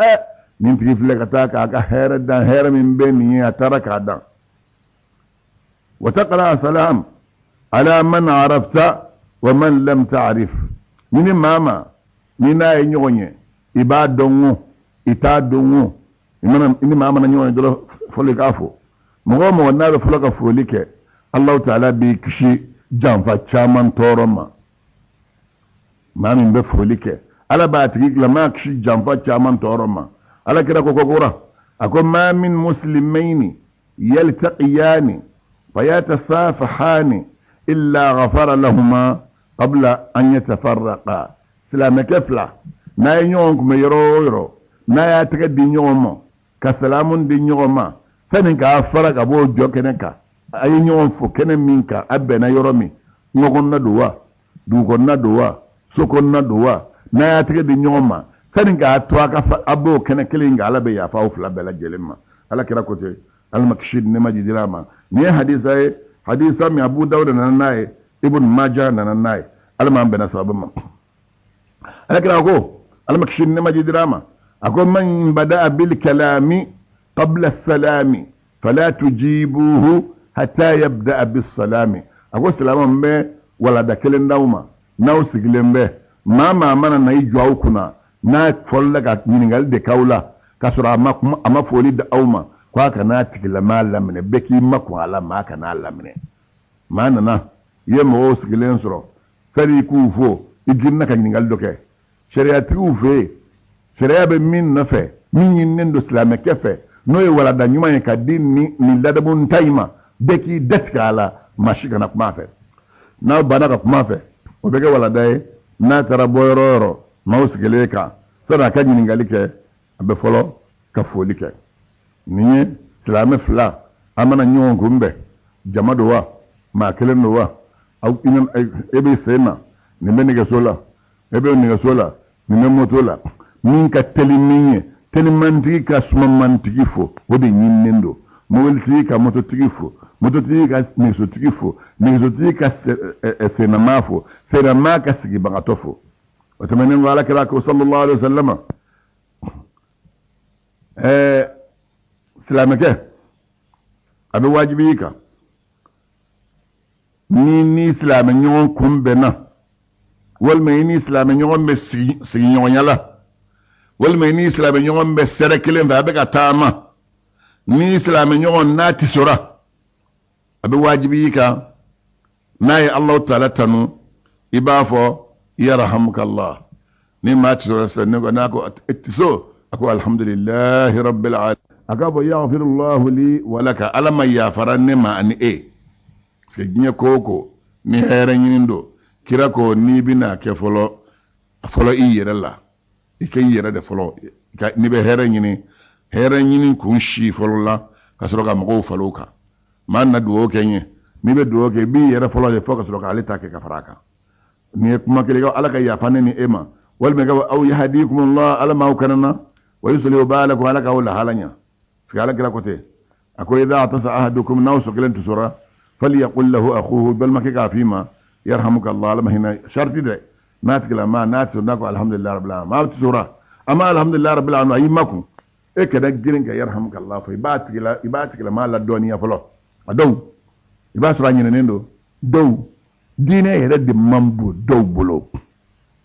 nin tigi filɛ ka taa k'a ka hɛrɛ dan, hɛrɛ min bɛ nin ye, a taara k'a dan. Wa taqra salam ala man arafta wa man lam ta'rif. Ni ni maa ma ni n'a ye ɲɔgɔn ye, i b'a dɔn o, i t'a dɔn o, i ni maa mana ɲɔgɔn ye dɔrɔn, fɔlɔ i k'a fo. Mɔgɔ o mɔgɔ n'a bɛ fɔlɔ ka foli kɛ, Alahu taala b'i kisi janfa caman tɔɔrɔ ma. Maa min bɛ foli kɛ, Ala b'a tigi tilama kisi janfa caman tɔɔrɔ ma. Ala kira ko kokura, a ko ma min muslimayni yaltaqiyani fayatasafahani illa ghafara lahuma qabla an yatafarraqa. Silamɛkɛ fila n'a ye ɲɔgɔn kunbɛn yɔrɔ o yɔrɔ, n'a y'a tɛgɛ di ɲɔgɔn ma ka salamu di ɲɔgɔn ma, sani k'a fara ka bɔ o jɔ kɛnɛ kan, a ye ɲɔgɔn fo kɛnɛ min kan, a bɛnna yɔrɔ min, kungo kɔnɔna don wa, dugu kɔnɔna don wa, so kɔnɔna don wa, n'a y'a tɛgɛ di ɲɔgɔn ma, sani k'a to a ka fa, a b'o kɛnɛ kelen in kan, Ala bɛ yafa aw fila bɛɛ lajɛlen ma. Ala kira ko ten, Ala ma kisi ni nɛɛma jidira a ma. Nin ye hadisa ye, hadisa min Abu Dawuda nana n'a ye, Ibn Majah nana n'a ye. Ala m'an bɛnna sababu ma. Ala kira ko, Ala ma kisi ni nɛɛma jidira a ma, a ko man bada'a bil kalami qabla salami fala tujibuhu hatta yabda'a bis salami. A ko silamɛw, n bɛ walada kelen d'aw ma, n'aw sigilen bɛ, maa maa mana na i jɔ aw kunna, n'a fɔlɔla ka ɲininkali de k'aw la k'a sɔrɔ a ma kuma, a ma foli di aw ma, ko a kana a tigilamaa laminɛ, bɛɛ k'i makun a la, maa kana a laminɛ. Maa nana i ye mɔgɔw sigilen sɔrɔ, sani i k'u fo, i girinna ka ɲininkali dɔ kɛ. Sariyatigiw fɛ yen, sariya bɛ min nɔfɛ, min ɲininen don silamɛkɛ fɛ, n'o ye walada ɲuman ye ka di nin ladamu ta in ma, bɛɛ k'i datigɛ a la, maa si kana kuma a fɛ. N'aw banna ka kuma a fɛ, o bɛ kɛ walada ye. N'a taara bɔ yɔrɔ o yɔrɔ, maaw sigilen kan, sani a ka ɲininkali kɛ, a bɛ fɔlɔ ka foli kɛ. Nin ye silamɛ fila, an mana ɲɔgɔn kunbɛn, jama don wa, maa kelen don wa, e bɛ sen na, nin bɛ nɛgɛso la, e bɛ nɛgɛso la, nin bɛ moto la, min ka teli min ye, telimantigi ka sumamantigi fo, o de ɲininen don. Mobilitigi ka mototigi fo, mototigi ka nɛgɛsotigi fo, nɛgɛsotigi ka sennamaa fo, sennamaa ka sigibagatɔ fo. O tɛmɛnen kɔ, Ala kira ko sallallahu alaihi wasallam, silamɛkɛ, a bɛ wajibi i kan n'i ni silamɛ ɲɔgɔn kunbɛnna, walima i ni silamɛ ɲɔgɔn bɛ sigiɲɔgɔnya la, walima i ni silamɛ ɲɔgɔn bɛ sɛrɛ kelen fɛ, a bɛ ka taama, ni silamɛ ɲɔgɔn n'a tisora, a bɛ wajibi i kan n'a ye Alahu taala tanu, i b'a fɔ yarhamukallah. Ni maa tisora sisan, ne ko n'a ko tiso, a ko alhamdulillahi rabbil alamin, a k'a fɔ yaghfirullahu li wa laka, Ala ma yafara ne ma ani e. Parce que diɲɛ ko o ko ni hɛrɛ ɲini don, kira ko n'i bɛna kɛ fɔlɔ, fɔlɔ i yɛrɛ la, i ka i yɛrɛ de fɔlɔ, n'i bɛ hɛrɛ ɲini, hɛrɛ ɲini kun si fɔlɔ la, ka sɔrɔ ka mɔgɔw falen o kan. Maa na dugawu kɛ n ye, n'i bɛ dugawu kɛ, i b'i yɛrɛ fɔlɔ de fɔ ka sɔrɔ k'ale ta kɛ ka fara a kan. Nin ye kuma kelen ye, Ala ka yafa ne ni e ma, walima ka aw yahdikumullah, Ala m'aw kana na, wa yuslihu balakum, Ala k'aw lahala ɲa. Parce que Ala kira ko ten, a ko idha atasa ahadukum, n'aw sɔ kelen tisora, falyaqul lahu akhuhu, balimakɛ k'a f'i ma yarhamukallah, Ala ma hinɛ. Sharti dɛ, n'a tigilama n'a tisora, n'a ko alhamdulillah rabbil alamin, maa tisora a ma alhamdulillah rabbil alamin, a y'i makun, e kana girin ka yarhamukallah fɔ, i b'a tigilama ladɔnniya fɔlɔ. A dɔw i b'a sɔrɔ a ɲinɛnen don, dɔw diinɛ yɛrɛ de man bon dɔw bolo,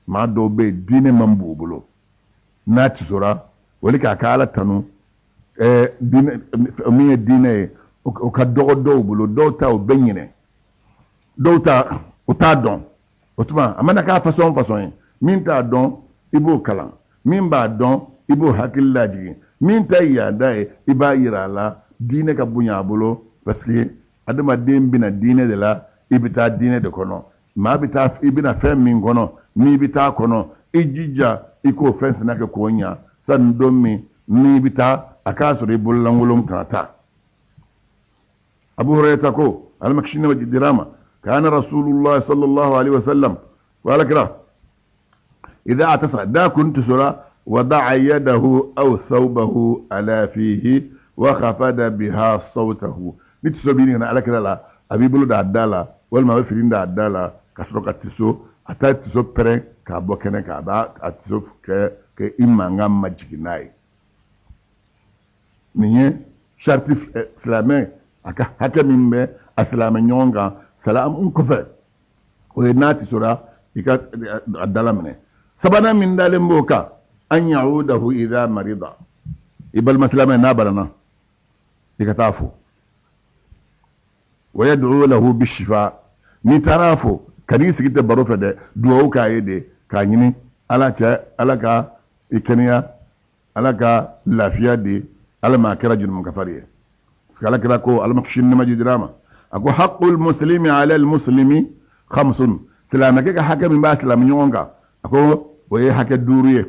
maa dɔw bɛ yen diinɛ man bon u bolo, n'a tisora wali k'a ka Ala tanu, diinɛ min ye diinɛ ye, o ka dɔgɔ dɔw bolo, dɔw ta o bɛ ɲinɛ, dɔw ta o t'a dɔn. O tuma a mana k'a fasɔn fasɔn ye, min t'a dɔn i b'o kalan, min b'a dɔn i b'o hakili lajigin, min ta yaada ye i b'a yira a la, diinɛ ka bonya a bolo, parce que adamaden bɛna diinɛ de la, i bɛ taa diinɛ de kɔnɔ, maa bɛ taa i bɛna fɛn min kɔnɔ, n'i bɛ taa kɔnɔ, i jija i k'o fɛn sina kɛ k'o ɲa, sani don min n'i bɛ taa a k'a sɔrɔ i bololankolon kana taa. Abu Hurairah ko, Ala ma kisi nɛɛma jira ma, kana Rasulullah sallallahu alaihi wasallam, wa ala kira idha atasa, da kun tisora, wada'a yadahu aw thawbahu ala fihi wa khafada biha sawtahu. Ni tiso b'i ɲininka ala kira la, a b'i bolo da a da la, walima a bɛ fini da a da la, ka sɔrɔ ka tiso, a t'a tiso pɛrɛn k'a bɔ kɛnɛ kan, a b'a a tiso kɛ i mankan ma jigin n'a ye. Nin ye sariti silamɛ a ka hakɛ min bɛ a silamɛ ɲɔgɔn kan salamu kɔfɛ, o ye n'a tisora i ka a dala minɛ. Sabanan min dalen b'o kan, an ya'udahu idha marida, i balima silamɛ n'a banana i ka taa fo, wa yad'u lahu bishifa, n'i taara fo kan'i sigi tɛ baro fɛ dɛ, duwawu k'a ye de, k'a ɲini Ala cɛ, Ala ka i kɛnɛya, Ala ka lafiya di, Ala ma a kɛra jurumu kafari ye. Parce que Ala kira ko, Ala ma kisi ni nɛɛma jira ma, a ko haqqul muslimi ala al muslimi khamsun, silamɛkɛ ka hakɛ min b'a silamɛ ɲɔgɔn kan, a ko o ye hakɛ 5 ye.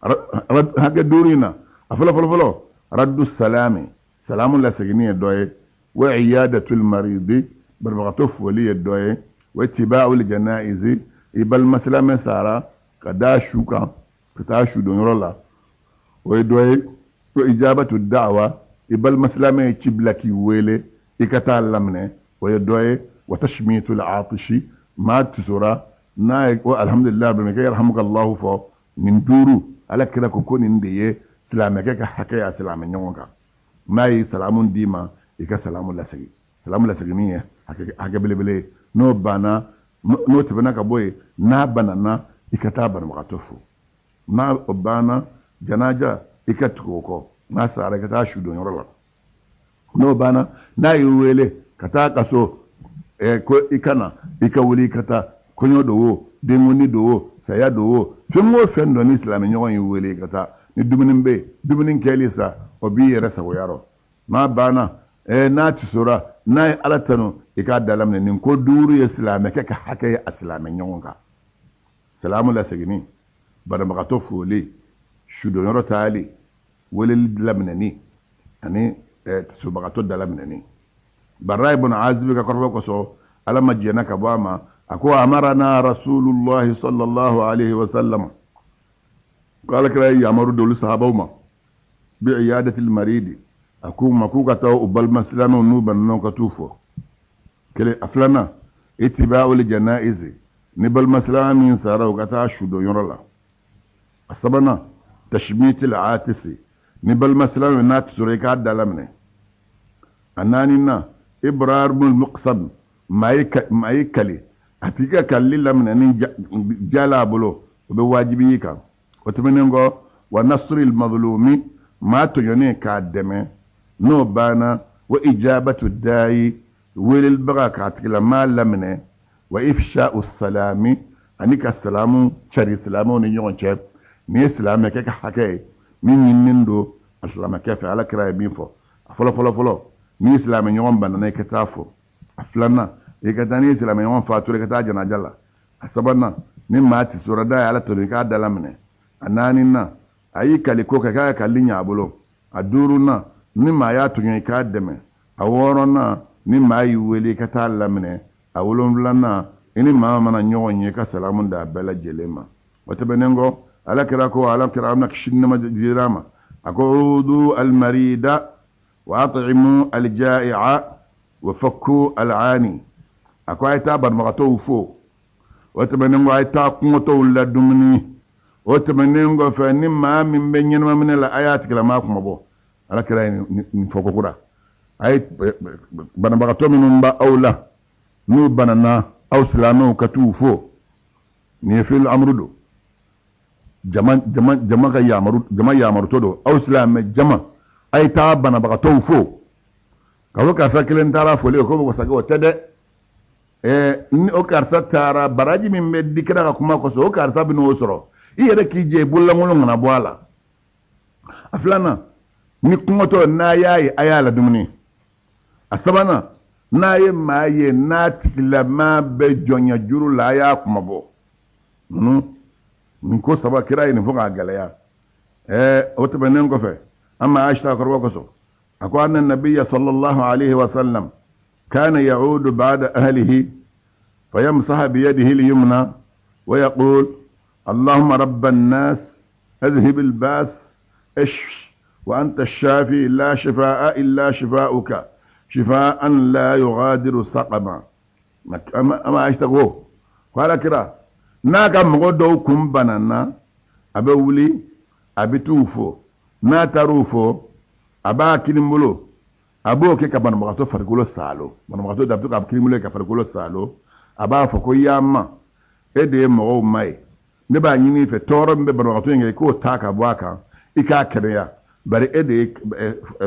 Hakɛ 5 in na, a fɔlɔ fɔlɔ fɔlɔ, raddu salami, salamu laseginni ye dɔ ye, wa iyadatul maridi, banabagatɔ foli ye dɔ ye, wa ittiba'ul janaizi, i balima silamɛ sara ka da su kan ka taa su donyɔrɔ la, o ye dɔ ye, wa ijabatu da'wa, i balima silamɛ ye ci bila k'i wele i ka taa laminɛ, o ye dɔ ye, wa tashmitul atishi, maa tisora n'a ye ko alhamdulillah rabbil alamin, yarhamukallahu fɔ. Nin 5 Ala kira ko ko nin de ye silamɛkɛ ka hakɛ ye a silamɛ ɲɔgɔn kan. N'a ye salamu d'i ma, i ka salamu lasegin. Salamu laseginni ye hakɛ belebele ye. N'o banna, n'o tɛmɛna ka bɔ yen, n'a banana, i ka taa banabagatɔ fo. N'a o banna, janaja, i ka tugu o kɔ. N'a sara, i ka taa su donyɔrɔ la. N'o banna, n'a y'i wele ka taa ka so, ko i ka na, i ka wuli i ka taa. Kɔɲɔ don o, denkundi don o, saya don o, fɛn o fɛn don ni silamɛ ɲɔgɔn y'i wele i ka taa. Ni dumuni bɛ yen, dumuni kɛli sa, o b'i yɛrɛ sagoya rɔ. N'a banna, n'a tisora, n'a ye Ala tanu, i k'a dalaminɛ. Nin ko 5 ye silamɛkɛ ka hakɛ ye a silamɛ ɲɔgɔn kan. Salamu laseginni, banabagatɔ foli, sudonyɔrɔ taali, weleli laminɛni ani tisobagatɔ dalaminɛni. Bara ibn Azib ka kɔrɔfɔ kosɔn, Ala ma jɛnna ka bɔ a ma, a ko amarana Rasulullahi sallallahu alaihi wa sallam, ko Ala kira ye yamaru d'olu sahabaw ma bi iyadatil maridi, A k'u ma k'u ka taa u balima silamɛw n'u banana ka t'u fo. Kelen. A filanan, itiba'ul janaizi, ni balima silamɛ min sara, u ka taa sudon yɔrɔ la. A sabanan, tashmitil atisi, ni balima silamɛ n'a tisora, i k'a da laminɛ. A naaninan, ibrarul muqsam, maa ye kali, a tigi ka kalili laminɛ ni jala a bolo, o bɛ wajibi i kan. O tɛmɛnen kɔ, wa nasril mazlumi, maa tɔɲɔnen k'a dɛmɛ. N'o banna, wa ijabatu dayi, welelibaga k'a tigilamaa laminɛ, wa ifsha'u salami, ani ka salamu cari silamɛw ni ɲɔgɔn cɛ. Nin ye silamɛkɛ ka hakɛ ye min ɲininen don a silamɛkɛ fɛ. Ala kira ye min fɔ, a fɔlɔ fɔlɔ fɔlɔ, n'i silamɛ ɲɔgɔn banana, i ka taa fo. A filanan, i ka taa n'i silamɛ ɲɔgɔn fatura, i ka taa janaja la. A sabanan, ni maa tisora da ye Ala tanu, i k'a da laminɛ. A naaninan, a y'i kali ko kɛ, k'a ka kalili ɲɛ a bolo. A duurunan, ni maa y'a tɔɲɔ, i k'a dɛmɛ. A wɔɔrɔnan, ni maa y'i wele, i ka taa laminɛ. A wolonfilanan, i ni maa mana ɲɔgɔn ye, i ka salamu d'a bɛɛ lajɛlen ma. O tɛmɛnen kɔ, Ala kira ko, Ala kira na kisi nɛɛma jira ma, a ko: udu almarida wa at'imu aljai'a wa fakku al'ani. A ko a ye taa banabagatɔw fo. O tɛmɛnen kɔ, a ye taa kɔngɔtɔw ladumuni. O tɛmɛnen kɔfɛ, ni maa min bɛ ɲɛnamaminɛ la, a y'a tigilamaa kumabɔ. Ala kira ye nin fɔ kokura: a ye banabagatɔ minnu b'a aw la, n'u banana, aw silamɛw ka t'u fo. Nin ye fi'il amru don, jama jama jama ka yamaru, jama yamarutɔ don. Aw silamɛ jama, a ye taa banabagatɔw fo. K'a fɔ karisa kelen taara foli, o ko bɛ wasakɛ, o tɛ dɛ. Ni o karisa taara, baraji min bɛ di kira ka kuma kosɔn, o karisa bɛ n'o sɔrɔ. I yɛrɛ k'i jɛ, i bololankolon kana bɔ a la. A filanan, ni kɔngɔtɔ n'a y'a ye, a y'a ladumuni. A sabanan, n'a ye maa ye n'a tigilamaa bɛ jɔnya juru la, a y'a kumabɔ. Ninnu nin ko saba, kira ye nin fɔ k'a gɛlɛya. O tɛmɛnen kɔfɛ, an ma Aisha kɔrɔbɔ kosɔn, a ko: anna nabiyya sallallahu alaihi wa sallam kana ya'udu ba'da ahlihi fayamsaha biyadihi al-yumna wa yaqul: اللهم رب الناس اذهب الباس، اشف وأنت الشافي، لا شفاء إلا شفاؤك، شفاء لا يغادر سقما. أما عايشة ko ko kira n'a ka mɔgɔ dɔw kun banana, a bɛ wuli, a bɛ t'u fo. N'a taar'u fo, a b'a kinin bolo, a b'o kɛ ka banabagatɔ farikolo saalo. Banabagatɔ da, a bɛ to k'a kinin bolo kɛ ka farikolo saalo. A b'a fɔ ko: ya ma, e de ye mɔgɔw ma ye, ne b'a ɲini i fɛ, tɔɔrɔ min bɛ banabagatɔ in kɛ, i k'o ta ka bɔ a kan, i k'a kɛnɛya, bari e de ye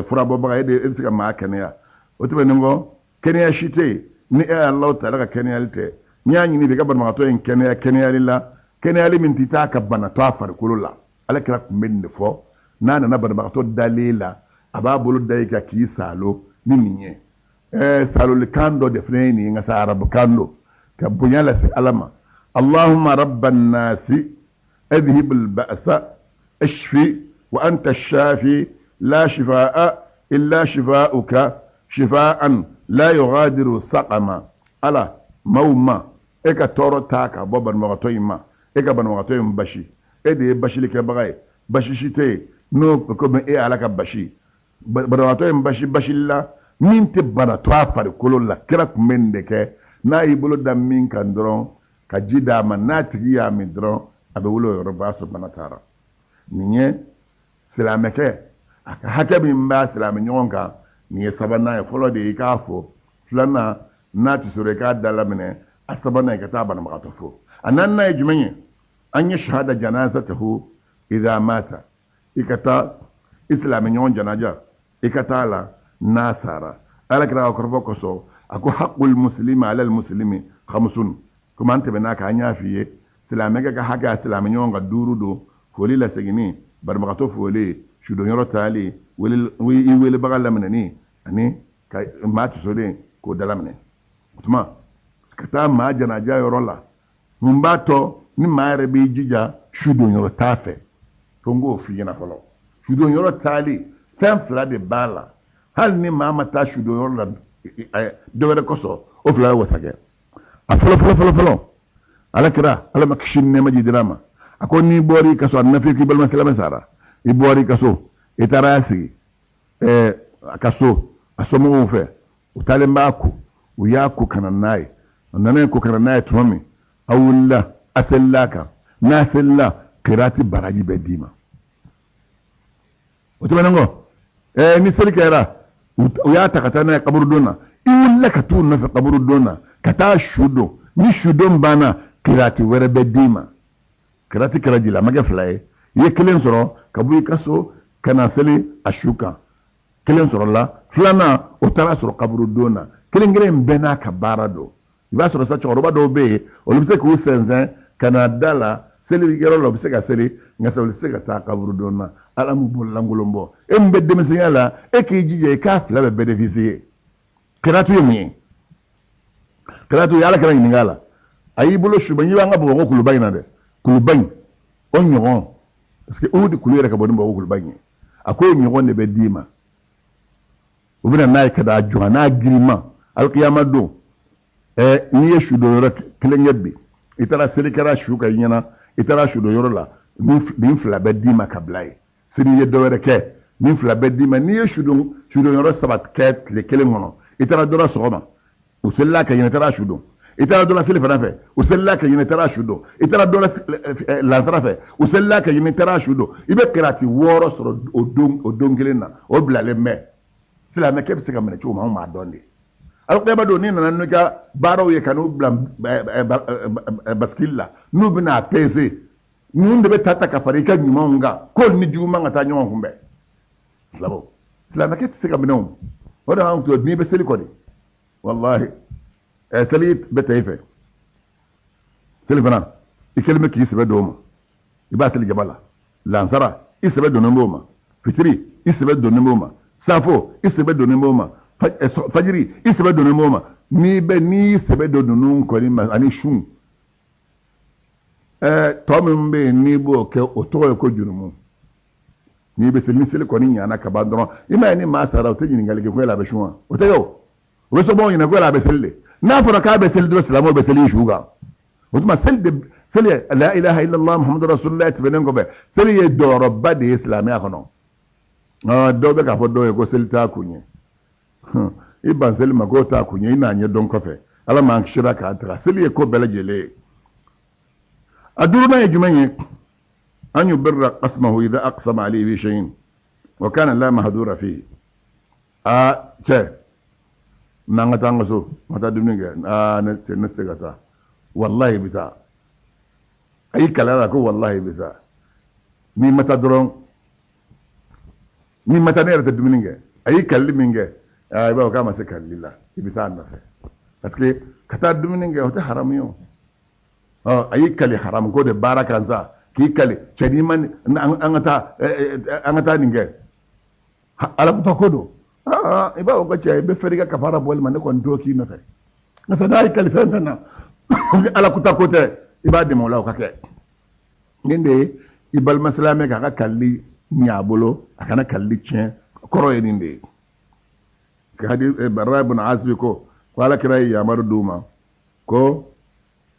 furabɔbaga, e de e bɛ se ka maa kɛnɛya. O tɛmɛnen kɔ, kɛnɛya si tɛ yen ni e Alahu taala ka kɛnɛyali tɛ. N'i y'a ɲini i fɛ, i ka banabagatɔ in kɛnɛya kɛnɛyali la, kɛnɛyali min tɛ taa ka bana to a farikolo la. Ala kira tun bɛ nin de fɔ n'a nana banabagatɔ dalen la, a b'a bolo da i kan k'i saalo ni nin ye. Saalolikan dɔ de fana ye nin ye, nka sa arabukan don ka bonya lase Ala ma: allahumma rabban nasi adhhib al-ba'sa, اشفي وأنت الشافي، لا شفاء إلا شفاؤك، شفاء لا يغادر سقما. Ala maaw ma, e ka tɔɔrɔ ta ka bɔ banabagatɔ in ma, e ka banabagatɔ in basi, e de ye basilikɛbaga ye, basi si tɛ yen n'o komi e Ala ka basi. Banabagatɔ in basi basili la min tɛ bana to a farikolo la. Kira tun bɛ nin de kɛ: n'a y'i bolo da min kan dɔrɔn ka ji d'a ma, n'a tigi y'a min dɔrɔn, a bɛ wuli o yɔrɔ, b'a sɔrɔ bana taara. Nin ye silamɛkɛ a ka hakɛ min b'a silamɛ ɲɔgɔn kan. Nin ye sabanan ye. Fɔlɔ de ye i k'a fɔ, filanan n'a tɛ sɔrɔ, i k'a da laminɛ, a sabanan, i ka taa banabagatɔ fo. A naaninan ye jumɛn ye? An ye shahada janazatahu idha mata, i ka taa i silamɛ ɲɔgɔn janaja, i ka taa la n'a sara. Ala kira ka kɔrɔfɔ kosɔn, a ko: haqqul muslimi ala al muslimi khamsun. Komi an tɛmɛna kan, an y'a f'i ye, silamɛkɛ ka hakɛ a silamɛ ɲɔgɔn ka duuru don: foli laseginni, banabagatɔ foli, sudonyɔrɔ taali, i welebaga laminɛni, ani ka maa tisolen k'o dalaminɛ. O tuma, ka taa maa janaja yɔrɔ la, mun b'a tɔ ni maa yɛrɛ b'i jija sudonyɔrɔ t'a fɛ? Fo n k'o f'i ɲɛna fɔlɔ. Sudonyɔrɔ taali, fɛn fila de b'a la. Hali ni maa ma taa sudonyɔrɔ la dɔ wɛrɛ kosɔn, o fila ye wasa kɛ. A fɔlɔ fɔlɔ fɔlɔ fɔlɔ, Ala kira, Ala ma kisi ni nɛɛma jidira ma, a ko n'i bɔra i ka so, a nana f'i k'i balima silamɛ sara, i bɔra i ka so, i taara sigi. a ka so a somɔgɔw fɛ, u taalen b'a ko, u y'a ko ka na n'a ye. A nana ko ka na n'a ye tuma min, a wulila, a selila a kan. N'a selila, kirati baraji bɛ d'i ma. O tɛmɛnen kɔ, ni seli kɛra, u y'a ta ka taa n'a ye kaburudon na, i wulila ka t'u nɔfɛ kaburudon na ka taa su don. Ni sudon banna, kirati wɛrɛ bɛ d'i ma. Kirati kɛra jeli, a ma kɛ fila ye. I ye kelen sɔrɔ ka bɔ i ka so ka na seli a su kan, kelen sɔrɔla. Filanan, o taara sɔrɔ kaburudon na. Kelen kelen bɛɛ n'a ka baara don. I b'a sɔrɔ sa, cɛkɔrɔba dɔw bɛ yen, olu bɛ se k'u sɛnsɛn ka na da la seli yɔrɔ la, u bɛ se ka seli, nka sa olu tɛ se ka taa kaburudon na. Ala m'u bolo lankolon bɔ. E min bɛ denmisɛnya la, e k'i jija i k'a fila bɛɛ bénéficier. Kiratu ye mun ye? Kiratu ye, Ala kira ɲininka a la, a y'i bolo suba. N'i b'an ka Bamakɔ kuluba in na dɛ, kuluba in o ɲɔgɔn, parce que Uhudi kulu yɛrɛ ka bon ni Bamakɔ kuluba in ye, a ko o ɲɔgɔn de bɛ d'i ma. U bɛna n'a ye ka n'a jɔ a n'a girinma alikiyama don. N'i ye sudon yɔrɔ kelen kɛ bi, i taara seli kɛra su kan i ɲɛna, i taara sudon yɔrɔ la, nin fila bɛ d'i ma ka bila yen. Sini i ye dɔ wɛrɛ kɛ, nin fila bɛ d'i ma. N'i ye sudon yɔrɔ saba kɛ tile kelen kɔnɔ, i taara dɔ la sɔgɔma, u selila ka ɲinɛ, i taara su don. I taara dɔ la seli fana fɛ, u selila ka ɲinɛ, i taara su don. I taara dɔ la lansara fɛ, u selila ka ɲinɛ, i taara su don. I bɛ kirati 6 sɔrɔ o don kelen na, o bilalen bɛ. Silamɛkɛ bɛ se ka minɛ cogo min, anw b'a dɔn de. Alikiyama don, n'i nana n'i ka baaraw ye ka n'u bila basikili la, n'u bɛna a pese, ninnu de bɛ ta ta ka fara i ka ɲumanw kan, ko ni juguman ka taa ɲɔgɔn kunbɛn. Silamɛw, silamɛkɛ tɛ se ka minɛ o. O de y'anw to n'i bɛ seli kɔni, walahi, seli bɛ ta i fɛ. Seli fana, i kɛlen bɛ k'i sɛbɛ don o ma, i b'a seli jama la. Lansara, i sɛbɛ donnen b'o ma. Fitiri, i sɛbɛ donnen b'o ma. Safo, i sɛbɛ donnen b'o ma. Fajiri, i sɛbɛ donnen b'o ma. N'i bɛ, n'i y'i sɛbɛ don ninnu kɔni ma ani sun, tɔ min bɛ yen n'i b'o kɛ, o tɔgɔ ye ko jurumu. N'i bɛ seli, ni seli kɔni ɲana ka ban dɔrɔn, i m'a ye ni maa sara, o tɛ ɲininkali kɛ ko yala a bɛ sun wa? O tɛ kɛ o. O bɛ somɔgɔw ɲininka ko yala a bɛ seli de. N'a fɔra k'a bɛ seli dɔrɔn, silamɛw bɛ seli su kan. O tuma seli de, seli la ilaha illallah muhammadu rasulullah tɛmɛnen kɔfɛ, seli ye jɔyɔrɔba de ye silamɛya kɔnɔ. Dɔw bɛ k'a fɔ dɔw ye ko seli t'a kun ye. I ban seli ma k'o t'a kun ye, i n'a ɲɛ dɔn kɔfɛ. Ala m'an kisira k'a taga. Seli ye ko bɛɛ lajɛlen ye. A duurunan ye jumɛn ye? An yubarra qasmahu idha aqsama alayhi bi shay'in wa kana la mahdura fihi. Aa cɛ, n'an ka taa an ka so, n ka taa dumuni kɛ. Aa ne cɛ, ne tɛ se ka taa. Walahi bɛ taa. A y'i kali a la ko walahi bɛ taa. N'i ma taa dɔrɔn, n'i ma taa ne yɛrɛ tɛ dumuni kɛ. A y'i kalili min kɛ, aa i b'a fɔ k'a ma se kalili la, i bɛ taa a nɔfɛ. Parce que ka taa dumuni kɛ, o tɛ haramu ye o. A y'i kali haramu ko de baara kan sa, k'i kali cɛ n'i ma an ka taa, an ka taa nin kɛ. Ala ko ko don. I b'a fɔ ko cɛ, i bɛ fɛrɛ i ka kafara bɔli ma, ne kɔni t'o k'i nɔfɛ. Nka sa n'a y'i kali fɛn fɛn na, ni ala ko ta ko tɛ, i b'a dɛmɛ o la o ka kɛ. Nin de ye i balima silamɛ k'a ka kalili ɲɛ a bolo, a kana kalili tiɲɛ, kɔrɔ ye nin de ye. Parce que hadi Barra ibn Azib ko ko ala kira ye yamaru d'u ma ko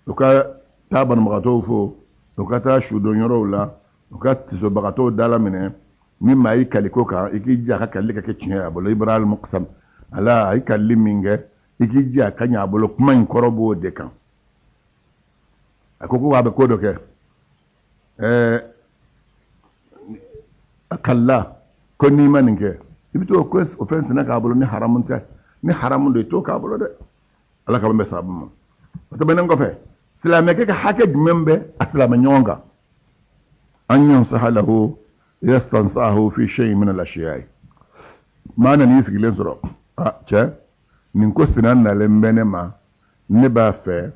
u ka taa banabagatɔw fo, u ka taa sudon yɔrɔw la, u ka tisobagatɔw dala minɛ. Ni maa y'i kali ko kan, i k'i jija a ka kalili ka kɛ tiɲɛ ye a bolo. Ibrahim muqsam ala, a ye kalili min kɛ, i k'i jija a ka ɲɛ a bolo. Kuma in kɔrɔ b'o de kan. A ko ko a bɛ ko dɔ kɛ, a kalila ko n'i ma nin kɛ, i bɛ t'o ko o fɛn sɛnɛ k'a bolo. Ni haramu tɛ, ni haramu don, i t'o k'a bolo dɛ. Ala ka bɛn sababu ma. O tɛmɛnen kɔfɛ, silamɛkɛ ka hakɛ jumɛn bɛ a silamɛ ɲɔgɔn kan? An yansaha lahu yastansahu fi shay'in min al-ashiya'i. Maa nan'i sigilen sɔrɔ, a cɛ, nin ko sina nalen bɛ ne ma, ne b'a fɛ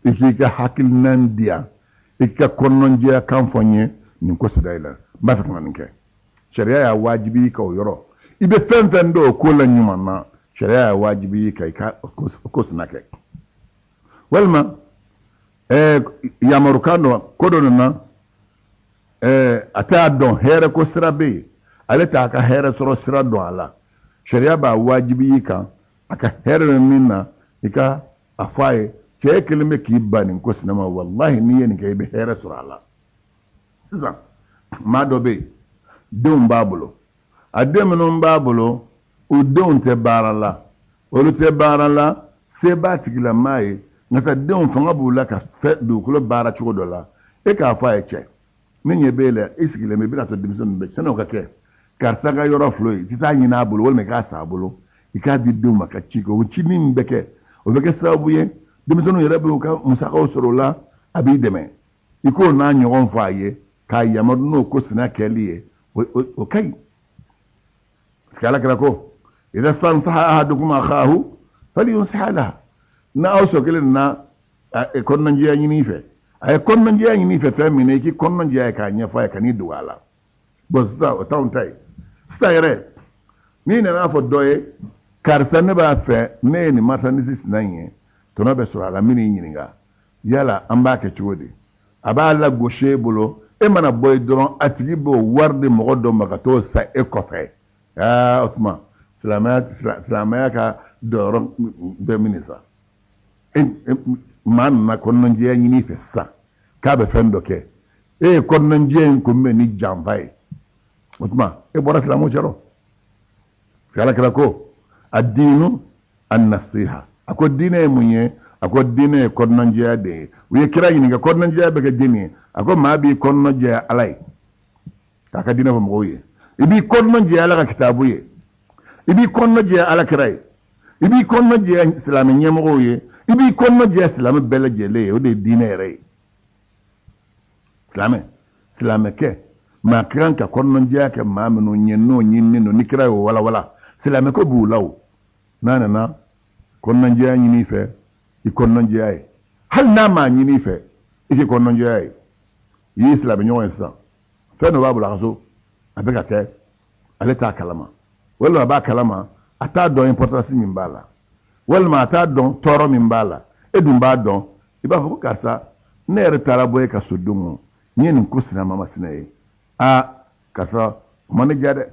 i k'i ka hakilinan di yan, i k'i ka kɔnɔnjɛya kan fɔ n ye nin ko sina in la, n b'a fɛ ka nin kɛ. Sariya y'a wajibi i kan o yɔrɔ. I bɛ fɛn fɛn dɔn o ko la ɲuman na, sariya y'a wajibi i kan i ka ko sina kɛ. Walima yamarukan dɔ, ko dɔ nana, a t'a dɔn hɛrɛ ko sira bɛ yen, ale t'a ka hɛrɛ sɔrɔ sira dɔn a la. Sariya b'a wajibi i kan a ka hɛrɛ bɛ min na, i ka a fɔ a ye, cɛ kelen bɛ k'i ban nin ko sina ma, walahi n'i ye nin kɛ, i bɛ hɛrɛ sɔrɔ a la. Sisan maa dɔ bɛ yen, denw b'a bolo, a den minnu b'a bolo, U denw tɛ baara la, olu tɛ baara la, se b'a tigilamaa ye, nka sa denw fanga b'u la ka fɛ dugukolo baara cogo dɔ la. E k'a fɔ a ye, cɛ, ne ɲɛ b'e la, i sigilen bɛ, i bɛna to denmisɛnnin bɛ sani o ka kɛ, karisa ka yɔrɔ filɛ ye, i tɛ taa ɲini a bolo walima i k'a san a bolo, i k'a di denw ma ka ci kɛ. O ci min bɛ kɛ, o bɛ kɛ sababu ye denmisɛnninw yɛrɛ bɛ u ka musakaw sɔrɔ o la, a b'i dɛmɛ. I k'o n'a ɲɔgɔn fɔ a ye k'a yamaru n'o ko sina kɛli ye, o ka ɲi, parce que ala kira ko idha stansaha ahadukum akhahu falyunsaha laha. N'aw sɔ kelen na kɔnɔnajɛya ɲini i fɛ, a ye kɔnɔnajɛya ɲini i fɛ fɛn min na, i k'i kɔnɔnajɛya ye k'a ɲɛfɔ a ye, kan'i dogo a la. Bon, sisan o t'anw ta ye. Sisan yɛrɛ, n'i nana fɔ dɔ ye, karisa, ne b'a fɛ, ne ye nin marchandise sina in ye, tɔnɔ bɛ sɔrɔ a la, n bɛn'i ɲininka, yala an b'a kɛ cogo di? A b'a lagosi e bolo, e mana bɔ yen dɔrɔn, a tigi b'o wari di mɔgɔ dɔ ma ka t'o san e kɔfɛ. Aa, o tuma silamɛya ka dɔyɔrɔ bɛ min sa? Maa nana kɔnɔnajɛya ɲini i fɛ sisan k'a bɛ fɛn dɔ kɛ, e ye kɔnɔnajɛya in kunbɛn ni janfa ye, o tuma e bɔra silamɛw cɛrɔ. Parce que ala kira ko addiinu annasiha. A ko diinɛ ye mun ye? A ko diinɛ ye kɔnɔnajɛya de ye. U ye kira ɲininka, kɔnɔnajɛya bɛ kɛ jɛni ye? A ko maa b'i kɔnɔnajɛya ala ye k'a ka diinɛ fɔ mɔgɔw ye, i b'i kɔnɔnajɛya ala ka kitabu ye, i b'i kɔnɔnajɛya ala kira ye, i b'i kɔnɔnajɛya silamɛ ɲɛmɔgɔw ye, i b'i kɔnɔnajɛya silamɛ bɛɛ lajɛlen ye. O de ye diinɛ yɛrɛ ye. Silamɛ, silamɛkɛ, maa ka kan ka kɔnɔnajɛya kɛ maa minnu ye, n'o ɲininen don, ni kira y'o walawala, silamɛko b'u la. O n'a nana kɔnɔnajɛya ɲini i fɛ, i kɔnɔnajɛya ye. Hali n'a m'a ɲini i fɛ, i k'i kɔnɔnajɛya ye. I y'i silamɛ ɲɔgɔn ye sisan, fɛn dɔ b'a bolo a ka so, a bɛ ka kɛ, ale t'a kalama, walima a b'a kalama, a t'a dɔn importance min b'a la, walima a t'a dɔn tɔɔrɔ min b'a la. E dun b'a dɔn. I b'a fɔ ko karisa, ne yɛrɛ taara bɔ e ka so don o, n ye nin ko sina ma masina ye. Aa karisa, o ma ne diya dɛ.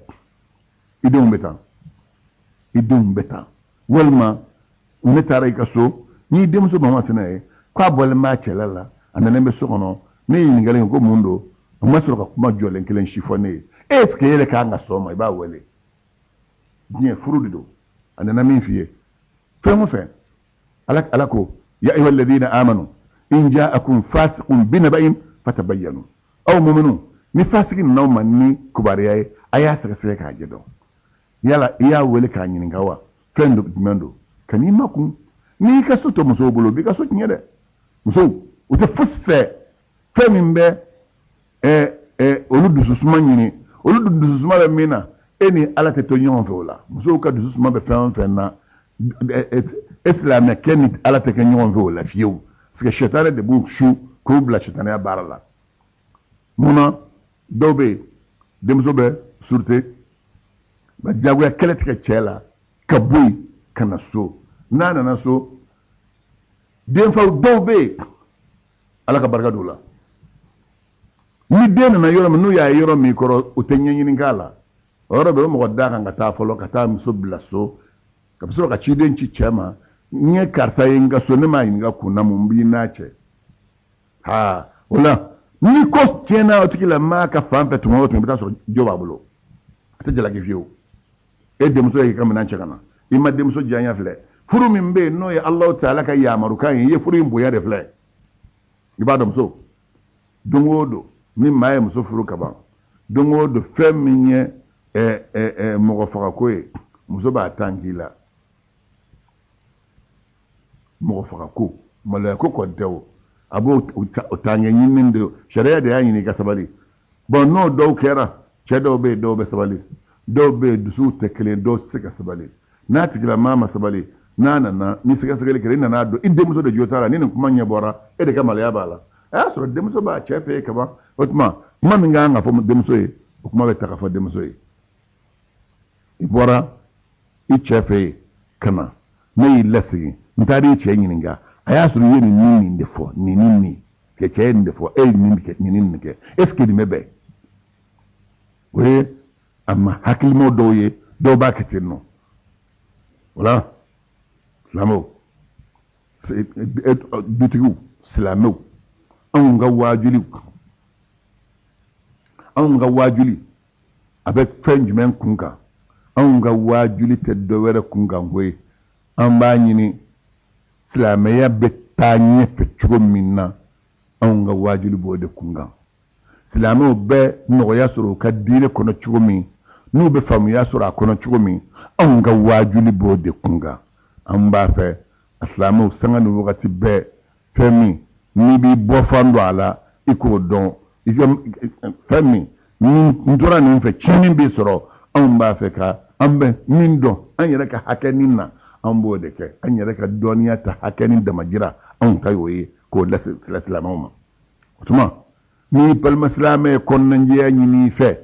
I denw bɛ tan, i denw bɛ tan. Walima ne taara i ka so, n y'i denmuso ma masina ye k'a bɔlen b'a cɛla la, a nana bɛ so kɔnɔ, ne ye ɲininkali kɛ ko mun don, o ma sɔrɔ ka kuma jɔlen kelen si fɔ ne ye. Est ce que e yɛrɛ ka kan ka sɔn o ma? I b'a wele. Diɲɛ furu de don. A nana min f'i ye, fɛn o fɛn, ala ala ko ya ayyuha alladhina amanu in ja'akum fasiqun binaba'in fatabayyanu. Aw muminu, ni fasigi nana aw ma ni kibaruya ye, a y'a sɛgɛsɛgɛ k'a jɛ dɔn. Yala i y'a wele k'a ɲininka wa? Fɛn dɔ jumɛn don? Ka n'i makun, n'i ka so to musow bolo, u b'i ka so tiɲɛ dɛ. Musow, u tɛ fosi fɛ fɛn min bɛ ɛ ɛ olu dususuma ɲini. Olu dun dususuma bɛ min na, e ni ala tɛ to ɲɔgɔn fɛ o la. Musow ka dususuma bɛ fɛn o fɛn na, e silamɛkɛ ni ala tɛ kɛ ɲɔgɔn fɛ o la fiyewu, parce que sɛtanɛ de b'u su k'u bila sɛtanɛya baara la. Mun na dɔw bɛ yen, denmuso bɛ surute ba jagoya kɛlɛ tigɛ cɛ la ka bɔ yen ka na so? N'a nana so, denfaw dɔw bɛ yen, ala ka barika don u la, ni den nana yɔrɔ min, n'u y'a ye yɔrɔ min kɔrɔ, u tɛ ɲɛɲini k'a la. O yɔrɔ bɛɛ, o mɔgɔ da kan ka taa fɔlɔ, ka taa muso bila so, ka sɔrɔ ka ciden ci cɛ ma: n ye karisa ye n ka so, ne m'a ɲininka kun na, mun b'i n'a cɛ? Ha, o la ni ko tiɲɛna o tigi la, maa ka fan fɛ, tuma o tuma, i bɛ taa sɔrɔ jo b'a bolo, a tɛ jalaki fiyewu. E denmuso y'i ka minɛn cɛ ka na, i ma denmuso diyaɲɛ filɛ. Furu min bɛ yen, n'o ye Alahu taala ka yamarukan ye, i ye furu in bonya de filɛ. I b'a dɔn, muso, don o don ni maa ye muso furu ka ban, don o don, fɛn min ye mɔgɔ fagako ye, muso b'a tan k'i la. Mɔgɔ fagako, maloya ko kɔni tɛ o, a b'o tankɛ ɲininen de, sariya de y'a ɲini i ka sabali. Bɔn, n'o dɔw kɛra, cɛ dɔw bɛ yen, dɔw bɛ sabali, dɔw bɛ yen, dusuw tɛ kelen, dɔw tɛ se ka sabali. N'a tigilamaa ma sabali, n'a nana ni sɛgɛsɛgɛli kɛra, i nana dɔn i denmuso de jo t'a la, ni nin kuma ɲɛ bɔra, e de ka maloya b'a la. A y'a sɔrɔ denmuso b'a cɛ fɛ yen kaban. O tuma, kuma min ka kan ka fɔ denmuso ye, o kuma bɛ ta ka fɔ denmuso ye. I bɔra i cɛ fɛ yen ka na, ne y'i lasegin, n taara i cɛ ɲininka, a y'a sɔrɔ i ye nin ni nin de fɔ, nin ni nin kɛ, cɛ ye nin de fɔ, e ye nin kɛ, nin ni nin kɛ, est ce que nin bɛ bɛn? O ye a ma hakilimaw dɔw ye, dɔw b'a kɛ ten nɔ. O la, silamɛw, dutigiw, silamɛw, anw ka waajuli, anw ka waajuli a bɛ fɛn jumɛn kun kan? Anw ka waajuli tɛ dɔ wɛrɛ kunkan koyi. An b'a ɲini silamɛya bɛ taa ɲɛfɛ cogo min na, anw ka waajuli b'o de kunkan. Silamɛw bɛ nɔgɔya sɔrɔ u ka diinɛ kɔnɔ cogo min, n'u bɛ faamuya sɔrɔ a kɔnɔ cogo min, anw ka waajuli b'o de kunkan. An b'a fɛ a silamɛw sanga ni wagati bɛɛ, fɛn min n'i b'i bɔfan don a la, i k'o dɔn. I ka fɛn min ni n tora nin fɛ, tiɲɛni b'i sɔrɔ. Anw b'a fɛ ka an bɛ min dɔn an yɛrɛ ka hakɛnin na, an b'o de kɛ. An yɛrɛ ka dɔnniya ta hakɛnin damajira, anw ta y'o ye k'o lase silamɛw ma. O tuma n'i balima silamɛ ye kɔnɔnajɛya ɲini i fɛ,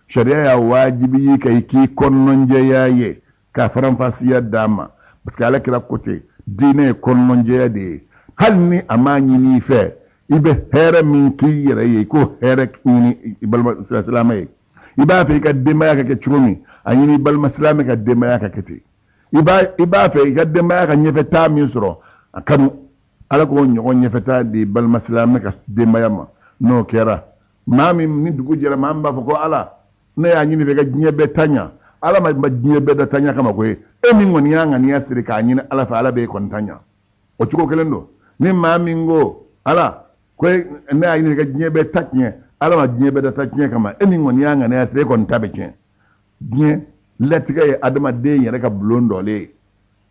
sariya y'a wajibi y'i kan i k'i kɔnɔnajɛya ye, k'a faranfasiya d'a ma, parce que ala kira ko ten, diinɛ ye kɔnɔnajɛya de ye. Hali ni a m'a ɲini i fɛ, i bɛ hɛrɛ min k'i yɛrɛ ye, i k'o hɛrɛ ɲini i balima silamɛ ye. I b'a fɛ i ka denbaya ka kɛ cogo min, a ɲini i balima silamɛ ka denbaya ka kɛ ten. I b'a fɛ i ka denbaya ka ɲɛfɛtaa min sɔrɔ, a kanu ala k'o ɲɔgɔn ɲɛfɛtaa di balima silamɛ ka denbaya ma. N'o kɛra, maa min ni dugu jɛra, maa min b'a fɔ ko ala, ne y'a ɲini fɛ ka diɲɛ bɛɛ ta ɲa, ala ma diɲɛ bɛɛ da taɲa kama koyi. E min kɔni y'a ŋaniya siri k'a ɲini ala fɛ, ala b'e kɔni ta ɲa. O cogo kelen don. Ni maa min ko ala ko ne y'a ɲini ka diɲɛ bɛɛ ta tiɲɛ, ala ma diɲɛ bɛɛ da ta tiɲɛ kama, e min kɔni y'a ŋaniya siri, e kɔni ta bɛ tiɲɛ. Diɲɛ latigɛ ye adamaden yɛrɛ ka bulon dɔ le ye.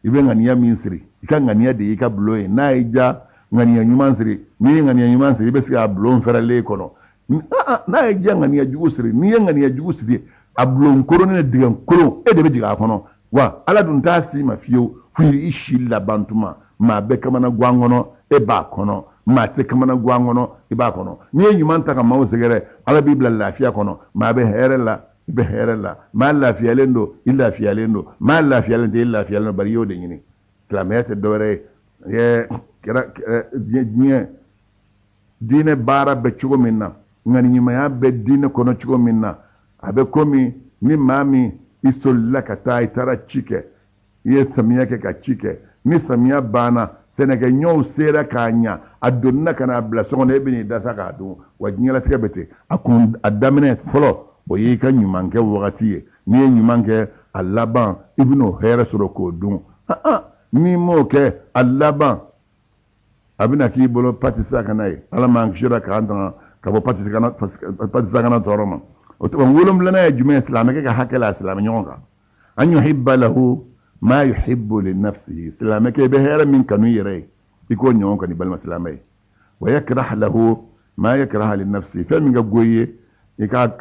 I bɛ ŋaniya min siri, i ka ŋaniya de y'i ka bulon ye. N'a y'i ja ŋaniya ɲuman siri, n'i ye ŋaniya ɲuman siri, i bɛ se k'a bulon fɛrɛlen kɔnɔ. N'a y'i ja ŋaniya jugu siri, n'i ye ŋaniya jugu siri, a bulon koronnen ni dingɛ kolon, e de bɛ jigin a kɔnɔ. Wa ala dun t'a s'i ma fiyewu fo i si laban tuma. Maa bɛ kamana gan kɔnɔ, e b'a kɔnɔ. Maa tɛ kamana gan kɔnɔ, i b'a kɔnɔ. N'i ye ɲuman ta ka maaw sɛgɛrɛ, ala b'i bila lafiya kɔnɔ. Maa bɛ hɛrɛ la, i bɛ hɛrɛ la. Maa lafiyalen don, i lafiyalen don. Maa lafiyalen tɛ, i lafiyalen don. Bari i y'o de ɲini. Silamɛya tɛ dɔwɛrɛ ye. Kɛra diɲɛ diinɛ baara bɛ cogo min na, ŋaniɲumanya bɛ diinɛ kɔnɔ cogo min na, a bɛ komi ni maa min i solila ka taa, i taara ci kɛ, i ye samiya kɛ ka ci kɛ, ni samiya banna, sɛnɛkɛɲɔw sera k'a ɲa, a donna ka n'a bila so kɔnɔ, e bɛ n'i da sa k'a dun. Wa diɲɛlatigɛ bɛ ten. A kun a daminɛ fɔlɔ, o y'i ka ɲuman kɛ wagati ye. N'i ye ɲuman kɛ, a laban i bɛn'o hɛrɛ sɔrɔ k'o dun. N'i m'o kɛ, a laban a bɛna k'i bolo pati sakana ye. Ala m'an kisira k'an tanga ka bɔ pati sakana tɔɔrɔ ma. O tuma wolonfilanan ye jumɛn ye silamɛkɛ ka hakɛ la silamɛ ɲɔgɔn kan? An yuhibba lahu ma yuhibbu li nafsihi. Silamɛkɛ, i bɛ hɛrɛ min kanu i yɛrɛ ye, i k'o ɲɔgɔn kanu i balima silamɛ ye. Wa yakrah lahu ma yakrah li nafsihi. Fɛn min ka go i ye, i ka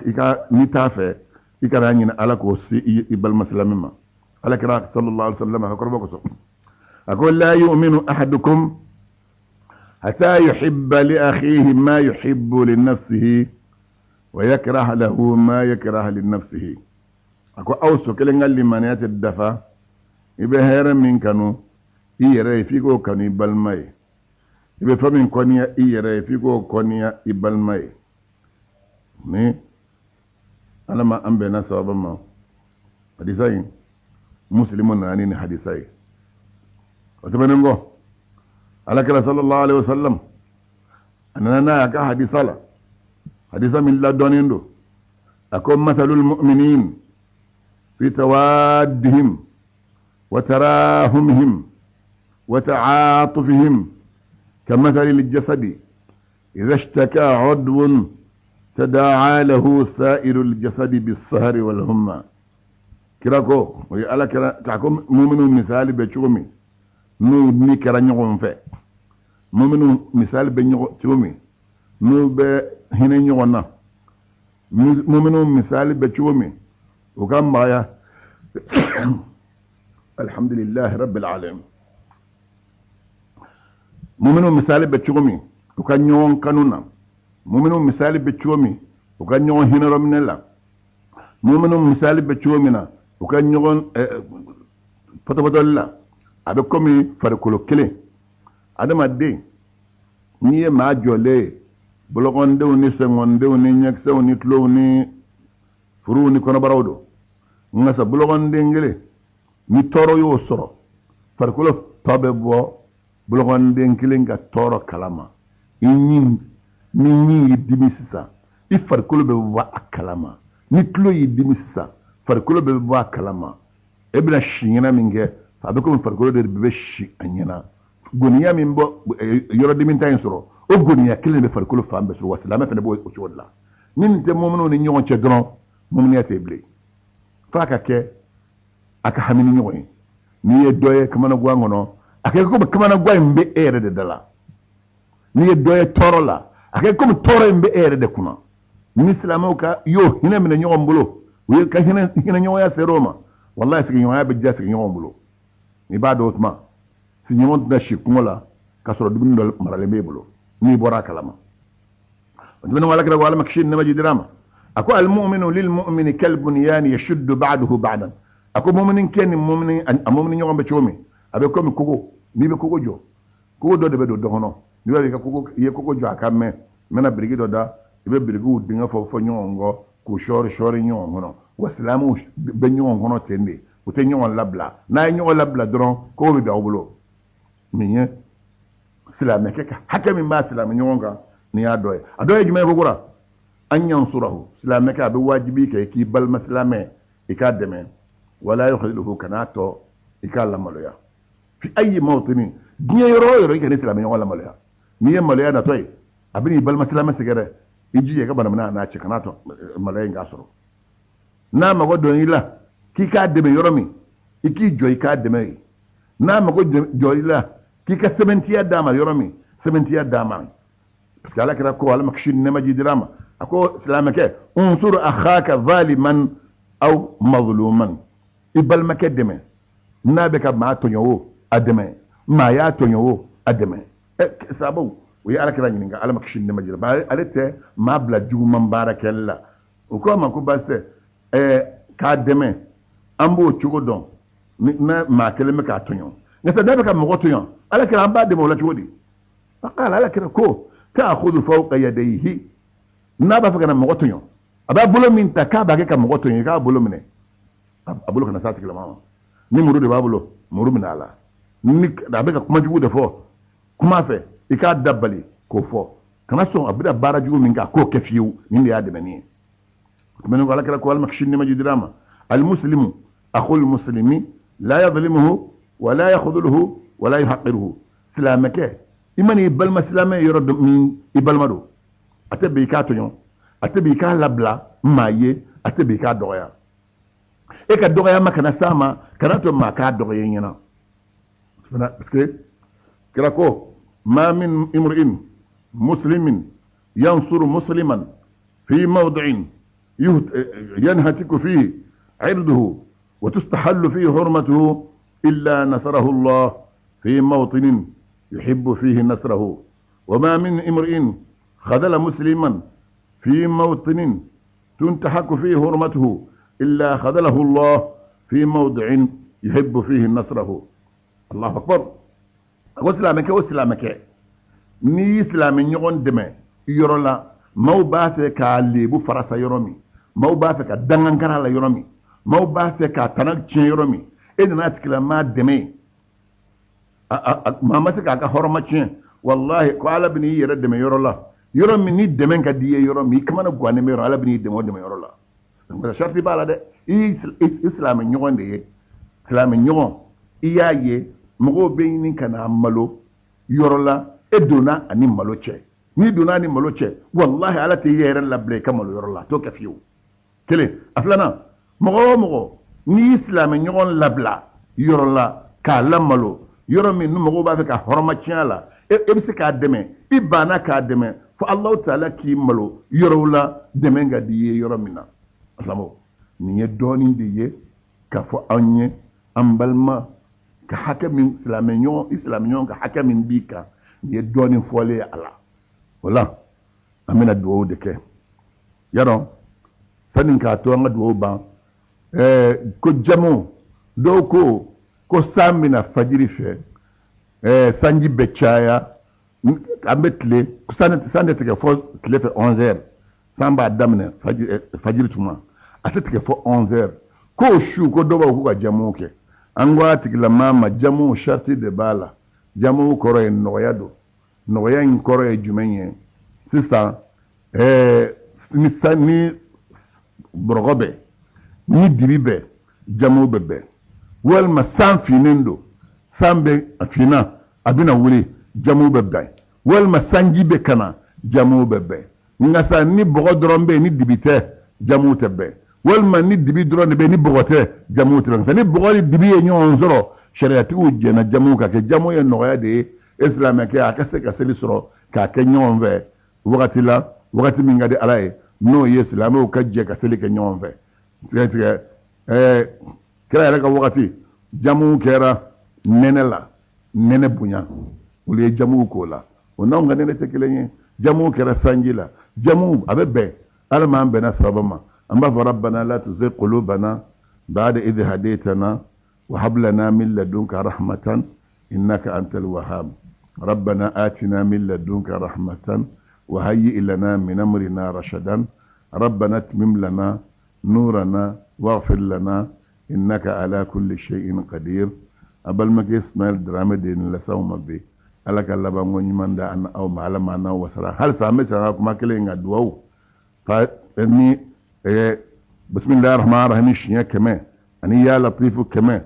n'i t'a fɛ, i kana ɲini ala k'o se i balima silamɛ ma. Ala kira sallallahu alaihi wasallam a kɔrɔbɔ kosɔn, a ko la yu'minu ahadukum hatta yuhibba li akhihi ma yuhibbu li nafsihi wa yakrah lahu ma yakrah li nafsihi. A ko aw so kelen ka limaniya tɛ dafa, i bɛ hɛrɛ min kanu i yɛrɛ ye, f'i k'o kanu i balima ye. I bɛ fɛn min kɔniya i yɛrɛ ye, f'i k'o kɔniya i balima ye. Ni ala ma an bɛnna sababa ma, hadisa in muslimu nana ni hadisa ye. O tɛmɛnen kɔ, ala kira sallallahu alaihi wasallam a nana n'a y'a ka hadisa la, hadisa min ladɔnnen don. A ko mathalul mu'minin fi tawaddihim wa tarahumihim wa ta'atufihim kamathalil jasadi idha ishtaka 'udwun tada'a lahu sa'irul jasadi bis-sahari wal humma. Kira ko, o ye ala kira k'a ko muminu misali bɛ cogo min n'u ni kɛra ɲɔgɔn fɛ, muminu misali bɛ ɲɔgɔn cogo min n'u bɛ hinɛ ɲɔgɔn na, muminu misali bɛ cogo min u ka maaya. Alhamdulillahi rabbil alamin. Muminu misali bɛ cogo min u ka ɲɔgɔn kanu na, muminu misali bɛ cogo min u ka ɲɔgɔn hinɛrɔminɛ la, muminu misali bɛ cogo min na u ka ɲɔgɔn pɔtɔpɔtɔli la, a bɛ komi farikolo kelen. Adamaden, n'i ye maa jɔlen ye, bolokɔndenw ni senkɔndenw ni ɲɛkisɛw ni tulow ni furuw ni kɔnɔbaraw don, nka sa bolokɔnden kelen ni tɔɔrɔ y'o sɔrɔ, farikolo tɔ bɛ bɔ bolokɔnden kelen ka tɔɔrɔ kalama. I ɲin, ni ɲin y'i dimi sisan, i farikolo bɛ bɔ a kalama. Ni tulo y'i dimi sisan, Farikolo bɛɛ bɛ bɔ a kalama. E bɛna si ɲɛna min kɛ, a bɛ komi farikolo de bɛ si a ɲɛna. Goniya min bɔ yɔrɔdimi ta in sɔrɔ, o goniya kelen de bɛ farikolo fan bɛɛ sɔrɔ. Wa silamɛ fana b'o cogo de la. Ni nin tɛ mɔminiw ni ɲɔgɔn cɛ dɔrɔn, mɔminiya tɛ bilen. F'a ka kɛ a ka hami ni ɲɔgɔn ye. N'i ye dɔ ye kamanagan kɔnɔ, a kɛ komi kamanagan in bɛ e yɛrɛ de da la. N'i ye dɔ ye tɔɔrɔ la, a kɛ komi tɔɔrɔ in bɛ e yɛrɛ de kunna. Ni silamɛw ka y'o hinɛ minɛ ɲɔgɔn bolo, u ye ka hinɛ ɲɔgɔnya ser'o ma, walahi sigiɲɔgɔnya bɛ diya sigiɲɔgɔn bolo. N'i b'a dɔn o tuma, sigiɲɔgɔn tɛna si kɔngɔ la k'a sɔrɔ dumuni dɔ maralen b'e bolo n'i bɔra a kalama. O tɛmɛnen kɔ, Alakira ko, Ala ma kisi ni nɛɛma jidira ma, a ko: almuminu lilmumini kalbunyani yashuddu ba'duhu ba'dan. A ko mumini kɛ ni mumini a mumini ɲɔgɔn bɛ cogo min, a bɛ komi kogo. N'i bɛ kogo jɔ, kogo dɔ de bɛ don dɔ kɔnɔ. N'i b'a i ka kogo, i ye kogo jɔ, a ka mɛn, n bɛna biriki dɔ da, i bɛ birikiw dingɛ fɔ fɔ ɲɔgɔn kɔ k'u sɔɔri sɔɔri ɲɔgɔn kɔnɔ. Wa silamɛw bɛ ɲɔgɔn kɔnɔ ten de, u tɛ ɲɔgɔn labila. N'a ye ɲɔgɔn labila dɔrɔn, kogo bɛ bin aw bolo. Nin ye silamɛkɛ ka hakɛ min b'a silamɛ ɲɔgɔn kan, nin y'a dɔ ye. A dɔ ye jumɛn ye? Ko kura an yansurahu. Silamɛkɛ, a bɛ wajibi kɛ k'i balima silamɛ, i k'a dɛmɛ. Wala yukhziluhu, kan'a tɔ, i k'a lamaloya. Fi ayi mawtinin, diɲɛ yɔrɔ o yɔrɔ, i kana silamɛ ɲɔgɔn lamaloya. N'i ye maloya natɔ ye, a bɛ n'i balima silamɛ sɛgɛrɛ, i jija i ka banamina a n'a cɛ, kan'a tɔ maloya in k'a sɔrɔ. N'a mago don i la k'i k'a dɛmɛ yɔrɔ min, i k'i jɔ i k'a dɛmɛ yen. N'a mago jɔ i la k'i ka sɛbɛntiya d'a ma yɔrɔ min, sɛbɛntiya d'a ma. Parce que Ala kira ko, Ala ma kisi ni nɛɛma jidira ma, a ko silamɛkɛ: unsur akhaka zaliman aw mazluman. I balimakɛ dɛmɛ, n'a bɛ ka maa tɔɲɔ o, a dɛmɛ, maa y'a tɔɲɔ o, a dɛmɛ. Ɛ sababu, o ye Ala kira ɲininka, Ala ma kisi ni nɛɛma jidira, ale tɛ maa bila juguman baara kɛli la. O ko a ma ko baasi tɛ, k'a dɛmɛ, an b'o cogo dɔn ni maa kelen bɛ k'a tɔɲɔ, nka sisan n'a bɛ ka mɔgɔ tɔɲɔ, Ala kira, an b'a dɛmɛ o la cogo di? Faqala, Ala kira ko: ta'khudhu fawqa yadayhi. N'a b'a fɛ ka na mɔgɔ tɔɲɔ, a b'a bolo min ta k'a b'a kɛ ka mɔgɔ tɔɲɔ, i k'a bolo minɛ, a bolo kana s'a tigilama ma. Ni muru de b'a bolo, muru minɛ a la. Ni a bɛ ka kuma jugu de fɔ kuma fɛ, i k'a da bali k'o fɔ. Kana sɔn a bɛna baara jugu min kɛ, a k'o kɛ fiyewu. Nin de y'a dɛmɛni ye. Tɛmɛnen kɔ, Ala kira ko, Ala ma kisi ni nɛɛma jidira ma: almuslimu akhul muslimi la yadhlimuhu wa la yakhdhuluhu wa la yuhaqqiruhu. Silamɛkɛ, i mana i balima silamɛ yɔrɔ dɔ min, i balima don, a tɛ bɛn i k'a tɔɲɔ, a tɛ bɛn i k'a labila maa ye, a tɛ bɛn i k'a dɔgɔya. E ka dɔgɔya ma kana s'a ma, kana to maa k'a dɔgɔya i ɲɛna. Parce que kira ko: ma min imri'in muslimin yansuru musliman fi mawdi'in yanhatiku fihi irduhu wa tustahallu fihi hurmatuhu illa nasarahu Allah fi mawtinin yuhibbu fihi nasrahu wa ma min imri'in khadala musliman fi mawtinin tuntahaku fihi hurmatuhu illa khadalahu Allah fi mawdi'in yuhibbu fihi nasrahu. Allahu akbar. A ko silamɛkɛ o silamɛkɛ, n'i y'i silamɛ ɲɔgɔn dɛmɛ yɔrɔ la, maaw b'a fɛ k'a lebu farasa yɔrɔ min, maaw b'a fɛ ka dangankara la yɔrɔ min, maaw b'a fɛ k'a tana tiɲɛ yɔrɔ min, e nana a tigilamaa dɛmɛ, maa ma se k'a ka hɔrɔma tiɲɛ, wallahi ko Ala bɛn'i yɛrɛ dɛmɛ yɔrɔ la, yɔrɔ min ni dɛmɛ ka di i ye, yɔrɔ min i kamana gannen bɛ yɔrɔ, Ala bɛn'i dɛmɛ o dɛmɛ yɔrɔ la. Sarati b'a la dɛ. I silamɛ ɲɔgɔn de ye silamɛ ɲɔgɔn, i y'a ye mɔgɔw bɛ ɲini ka n'a malo yɔrɔ la, e donna ani malo cɛ. N'i donna ani malo cɛ, wallahi Ala tɛ i yɛrɛ labila i ka malo yɔrɔ la, a t'o kɛ fiyewu. Kelen. A filanan, mɔgɔ o mɔgɔ n'i y'i silamɛ ɲɔgɔn labila yɔrɔ la k'a lamalo yɔrɔ min ni mɔgɔw b'a fɛ ka hɔrɔma tiɲɛ la, e bɛ se k'a dɛmɛ, i banna k'a dɛmɛ, fo Alahu taala k'i malo yɔrɔw la dɛmɛ ka di i ye yɔrɔ min na. Silamɛw, nin ye dɔɔnin de ye k'a fɔ anw ye an balima ka hakɛ min, silamɛ ɲɔgɔn, i silamɛ ɲɔgɔn ka hakɛ min b'i kan, nin ye dɔɔnin fɔlen ye a la. O la an bɛna dugawu de kɛ yadɔ sani k'a to an ka dugawu ban. Ko jamu dɔw ko ko san bɛna fajiri fɛ, sanji bɛ caya, an bɛ tile, san tɛ tigɛ fɔ tile fɛ 11 heures. San b'a daminɛ fajiri tuma, a tɛ tigɛ fɔ 11 heures. K'o su ko dɔw b'a fɔ k'u ka jamu kɛ. An ko a tigilamaa ma, jamu sarati de b'a la. Jamu kɔrɔ ye nɔgɔya don. Nɔgɔya in kɔrɔ ye jumɛn ye? Sisan ni san ni bɔrɔgɔ bɛ, Ni dibi bɛ, jamu bɛ bɛn. Walima san finnen don, san bɛ a finna, a bɛna wuli, jamu bɛ bɛn. Walima sanji bɛ ka na, jamu bɛ bɛn. Nka sa ni bɔgɔ dɔrɔn bɛ yen ni dibi tɛ, jamu tɛ bɛn. Walima ni dibi dɔrɔn de bɛ yen ni bɔgɔ tɛ, jamu tɛ bɛn. Nka ni bɔgɔ ni dibi ye ɲɔgɔn sɔrɔ, sariyatigiw jɛnna jamu ka kɛ. Jamu ye nɔgɔya de ye e silamɛkɛ a ka se ka seli sɔrɔ k'a kɛ ɲɔgɔn fɛ wagati la, wagati min ka di Ala ye, n'o ye silamɛw ka jɛ ka seli kɛ ɲɔgɔn fɛ. Tigɛ tigɛ ɛɛ kira yɛrɛ ka wagati jamu kɛra nɛnɛ la, nɛnɛ bonya, olu ye jamu k'o la. O n'anw ka nɛnɛ tɛ kelen ye. Jamu kɛra sanji la, jamu a bɛ bɛn. Ala m'an bɛnna sababa ma. An b'a fɔ rabbana la tuzigh qulubana ba'da idh hadaytana wa hab lana min ladunka rahmatan innaka antal wahhab. Rabbana atina min ladunka rahmatan wa hayyi lana min amrina rashadan. Rabbana atmim lana nurana waghfir lana innaka ala kulli shay'in qadir. A balimakɛ Ismaël Dramé de ye nin lase aw ma bi. Ala ka labanko ɲuman da an aw ma, Ala m'an n'aw wasara. Halisa an bɛ segin an ka kuma kelen in kan, duwawu fa ni bisimilahi rahman rahim siɲɛ 100 ani ya latifu 100.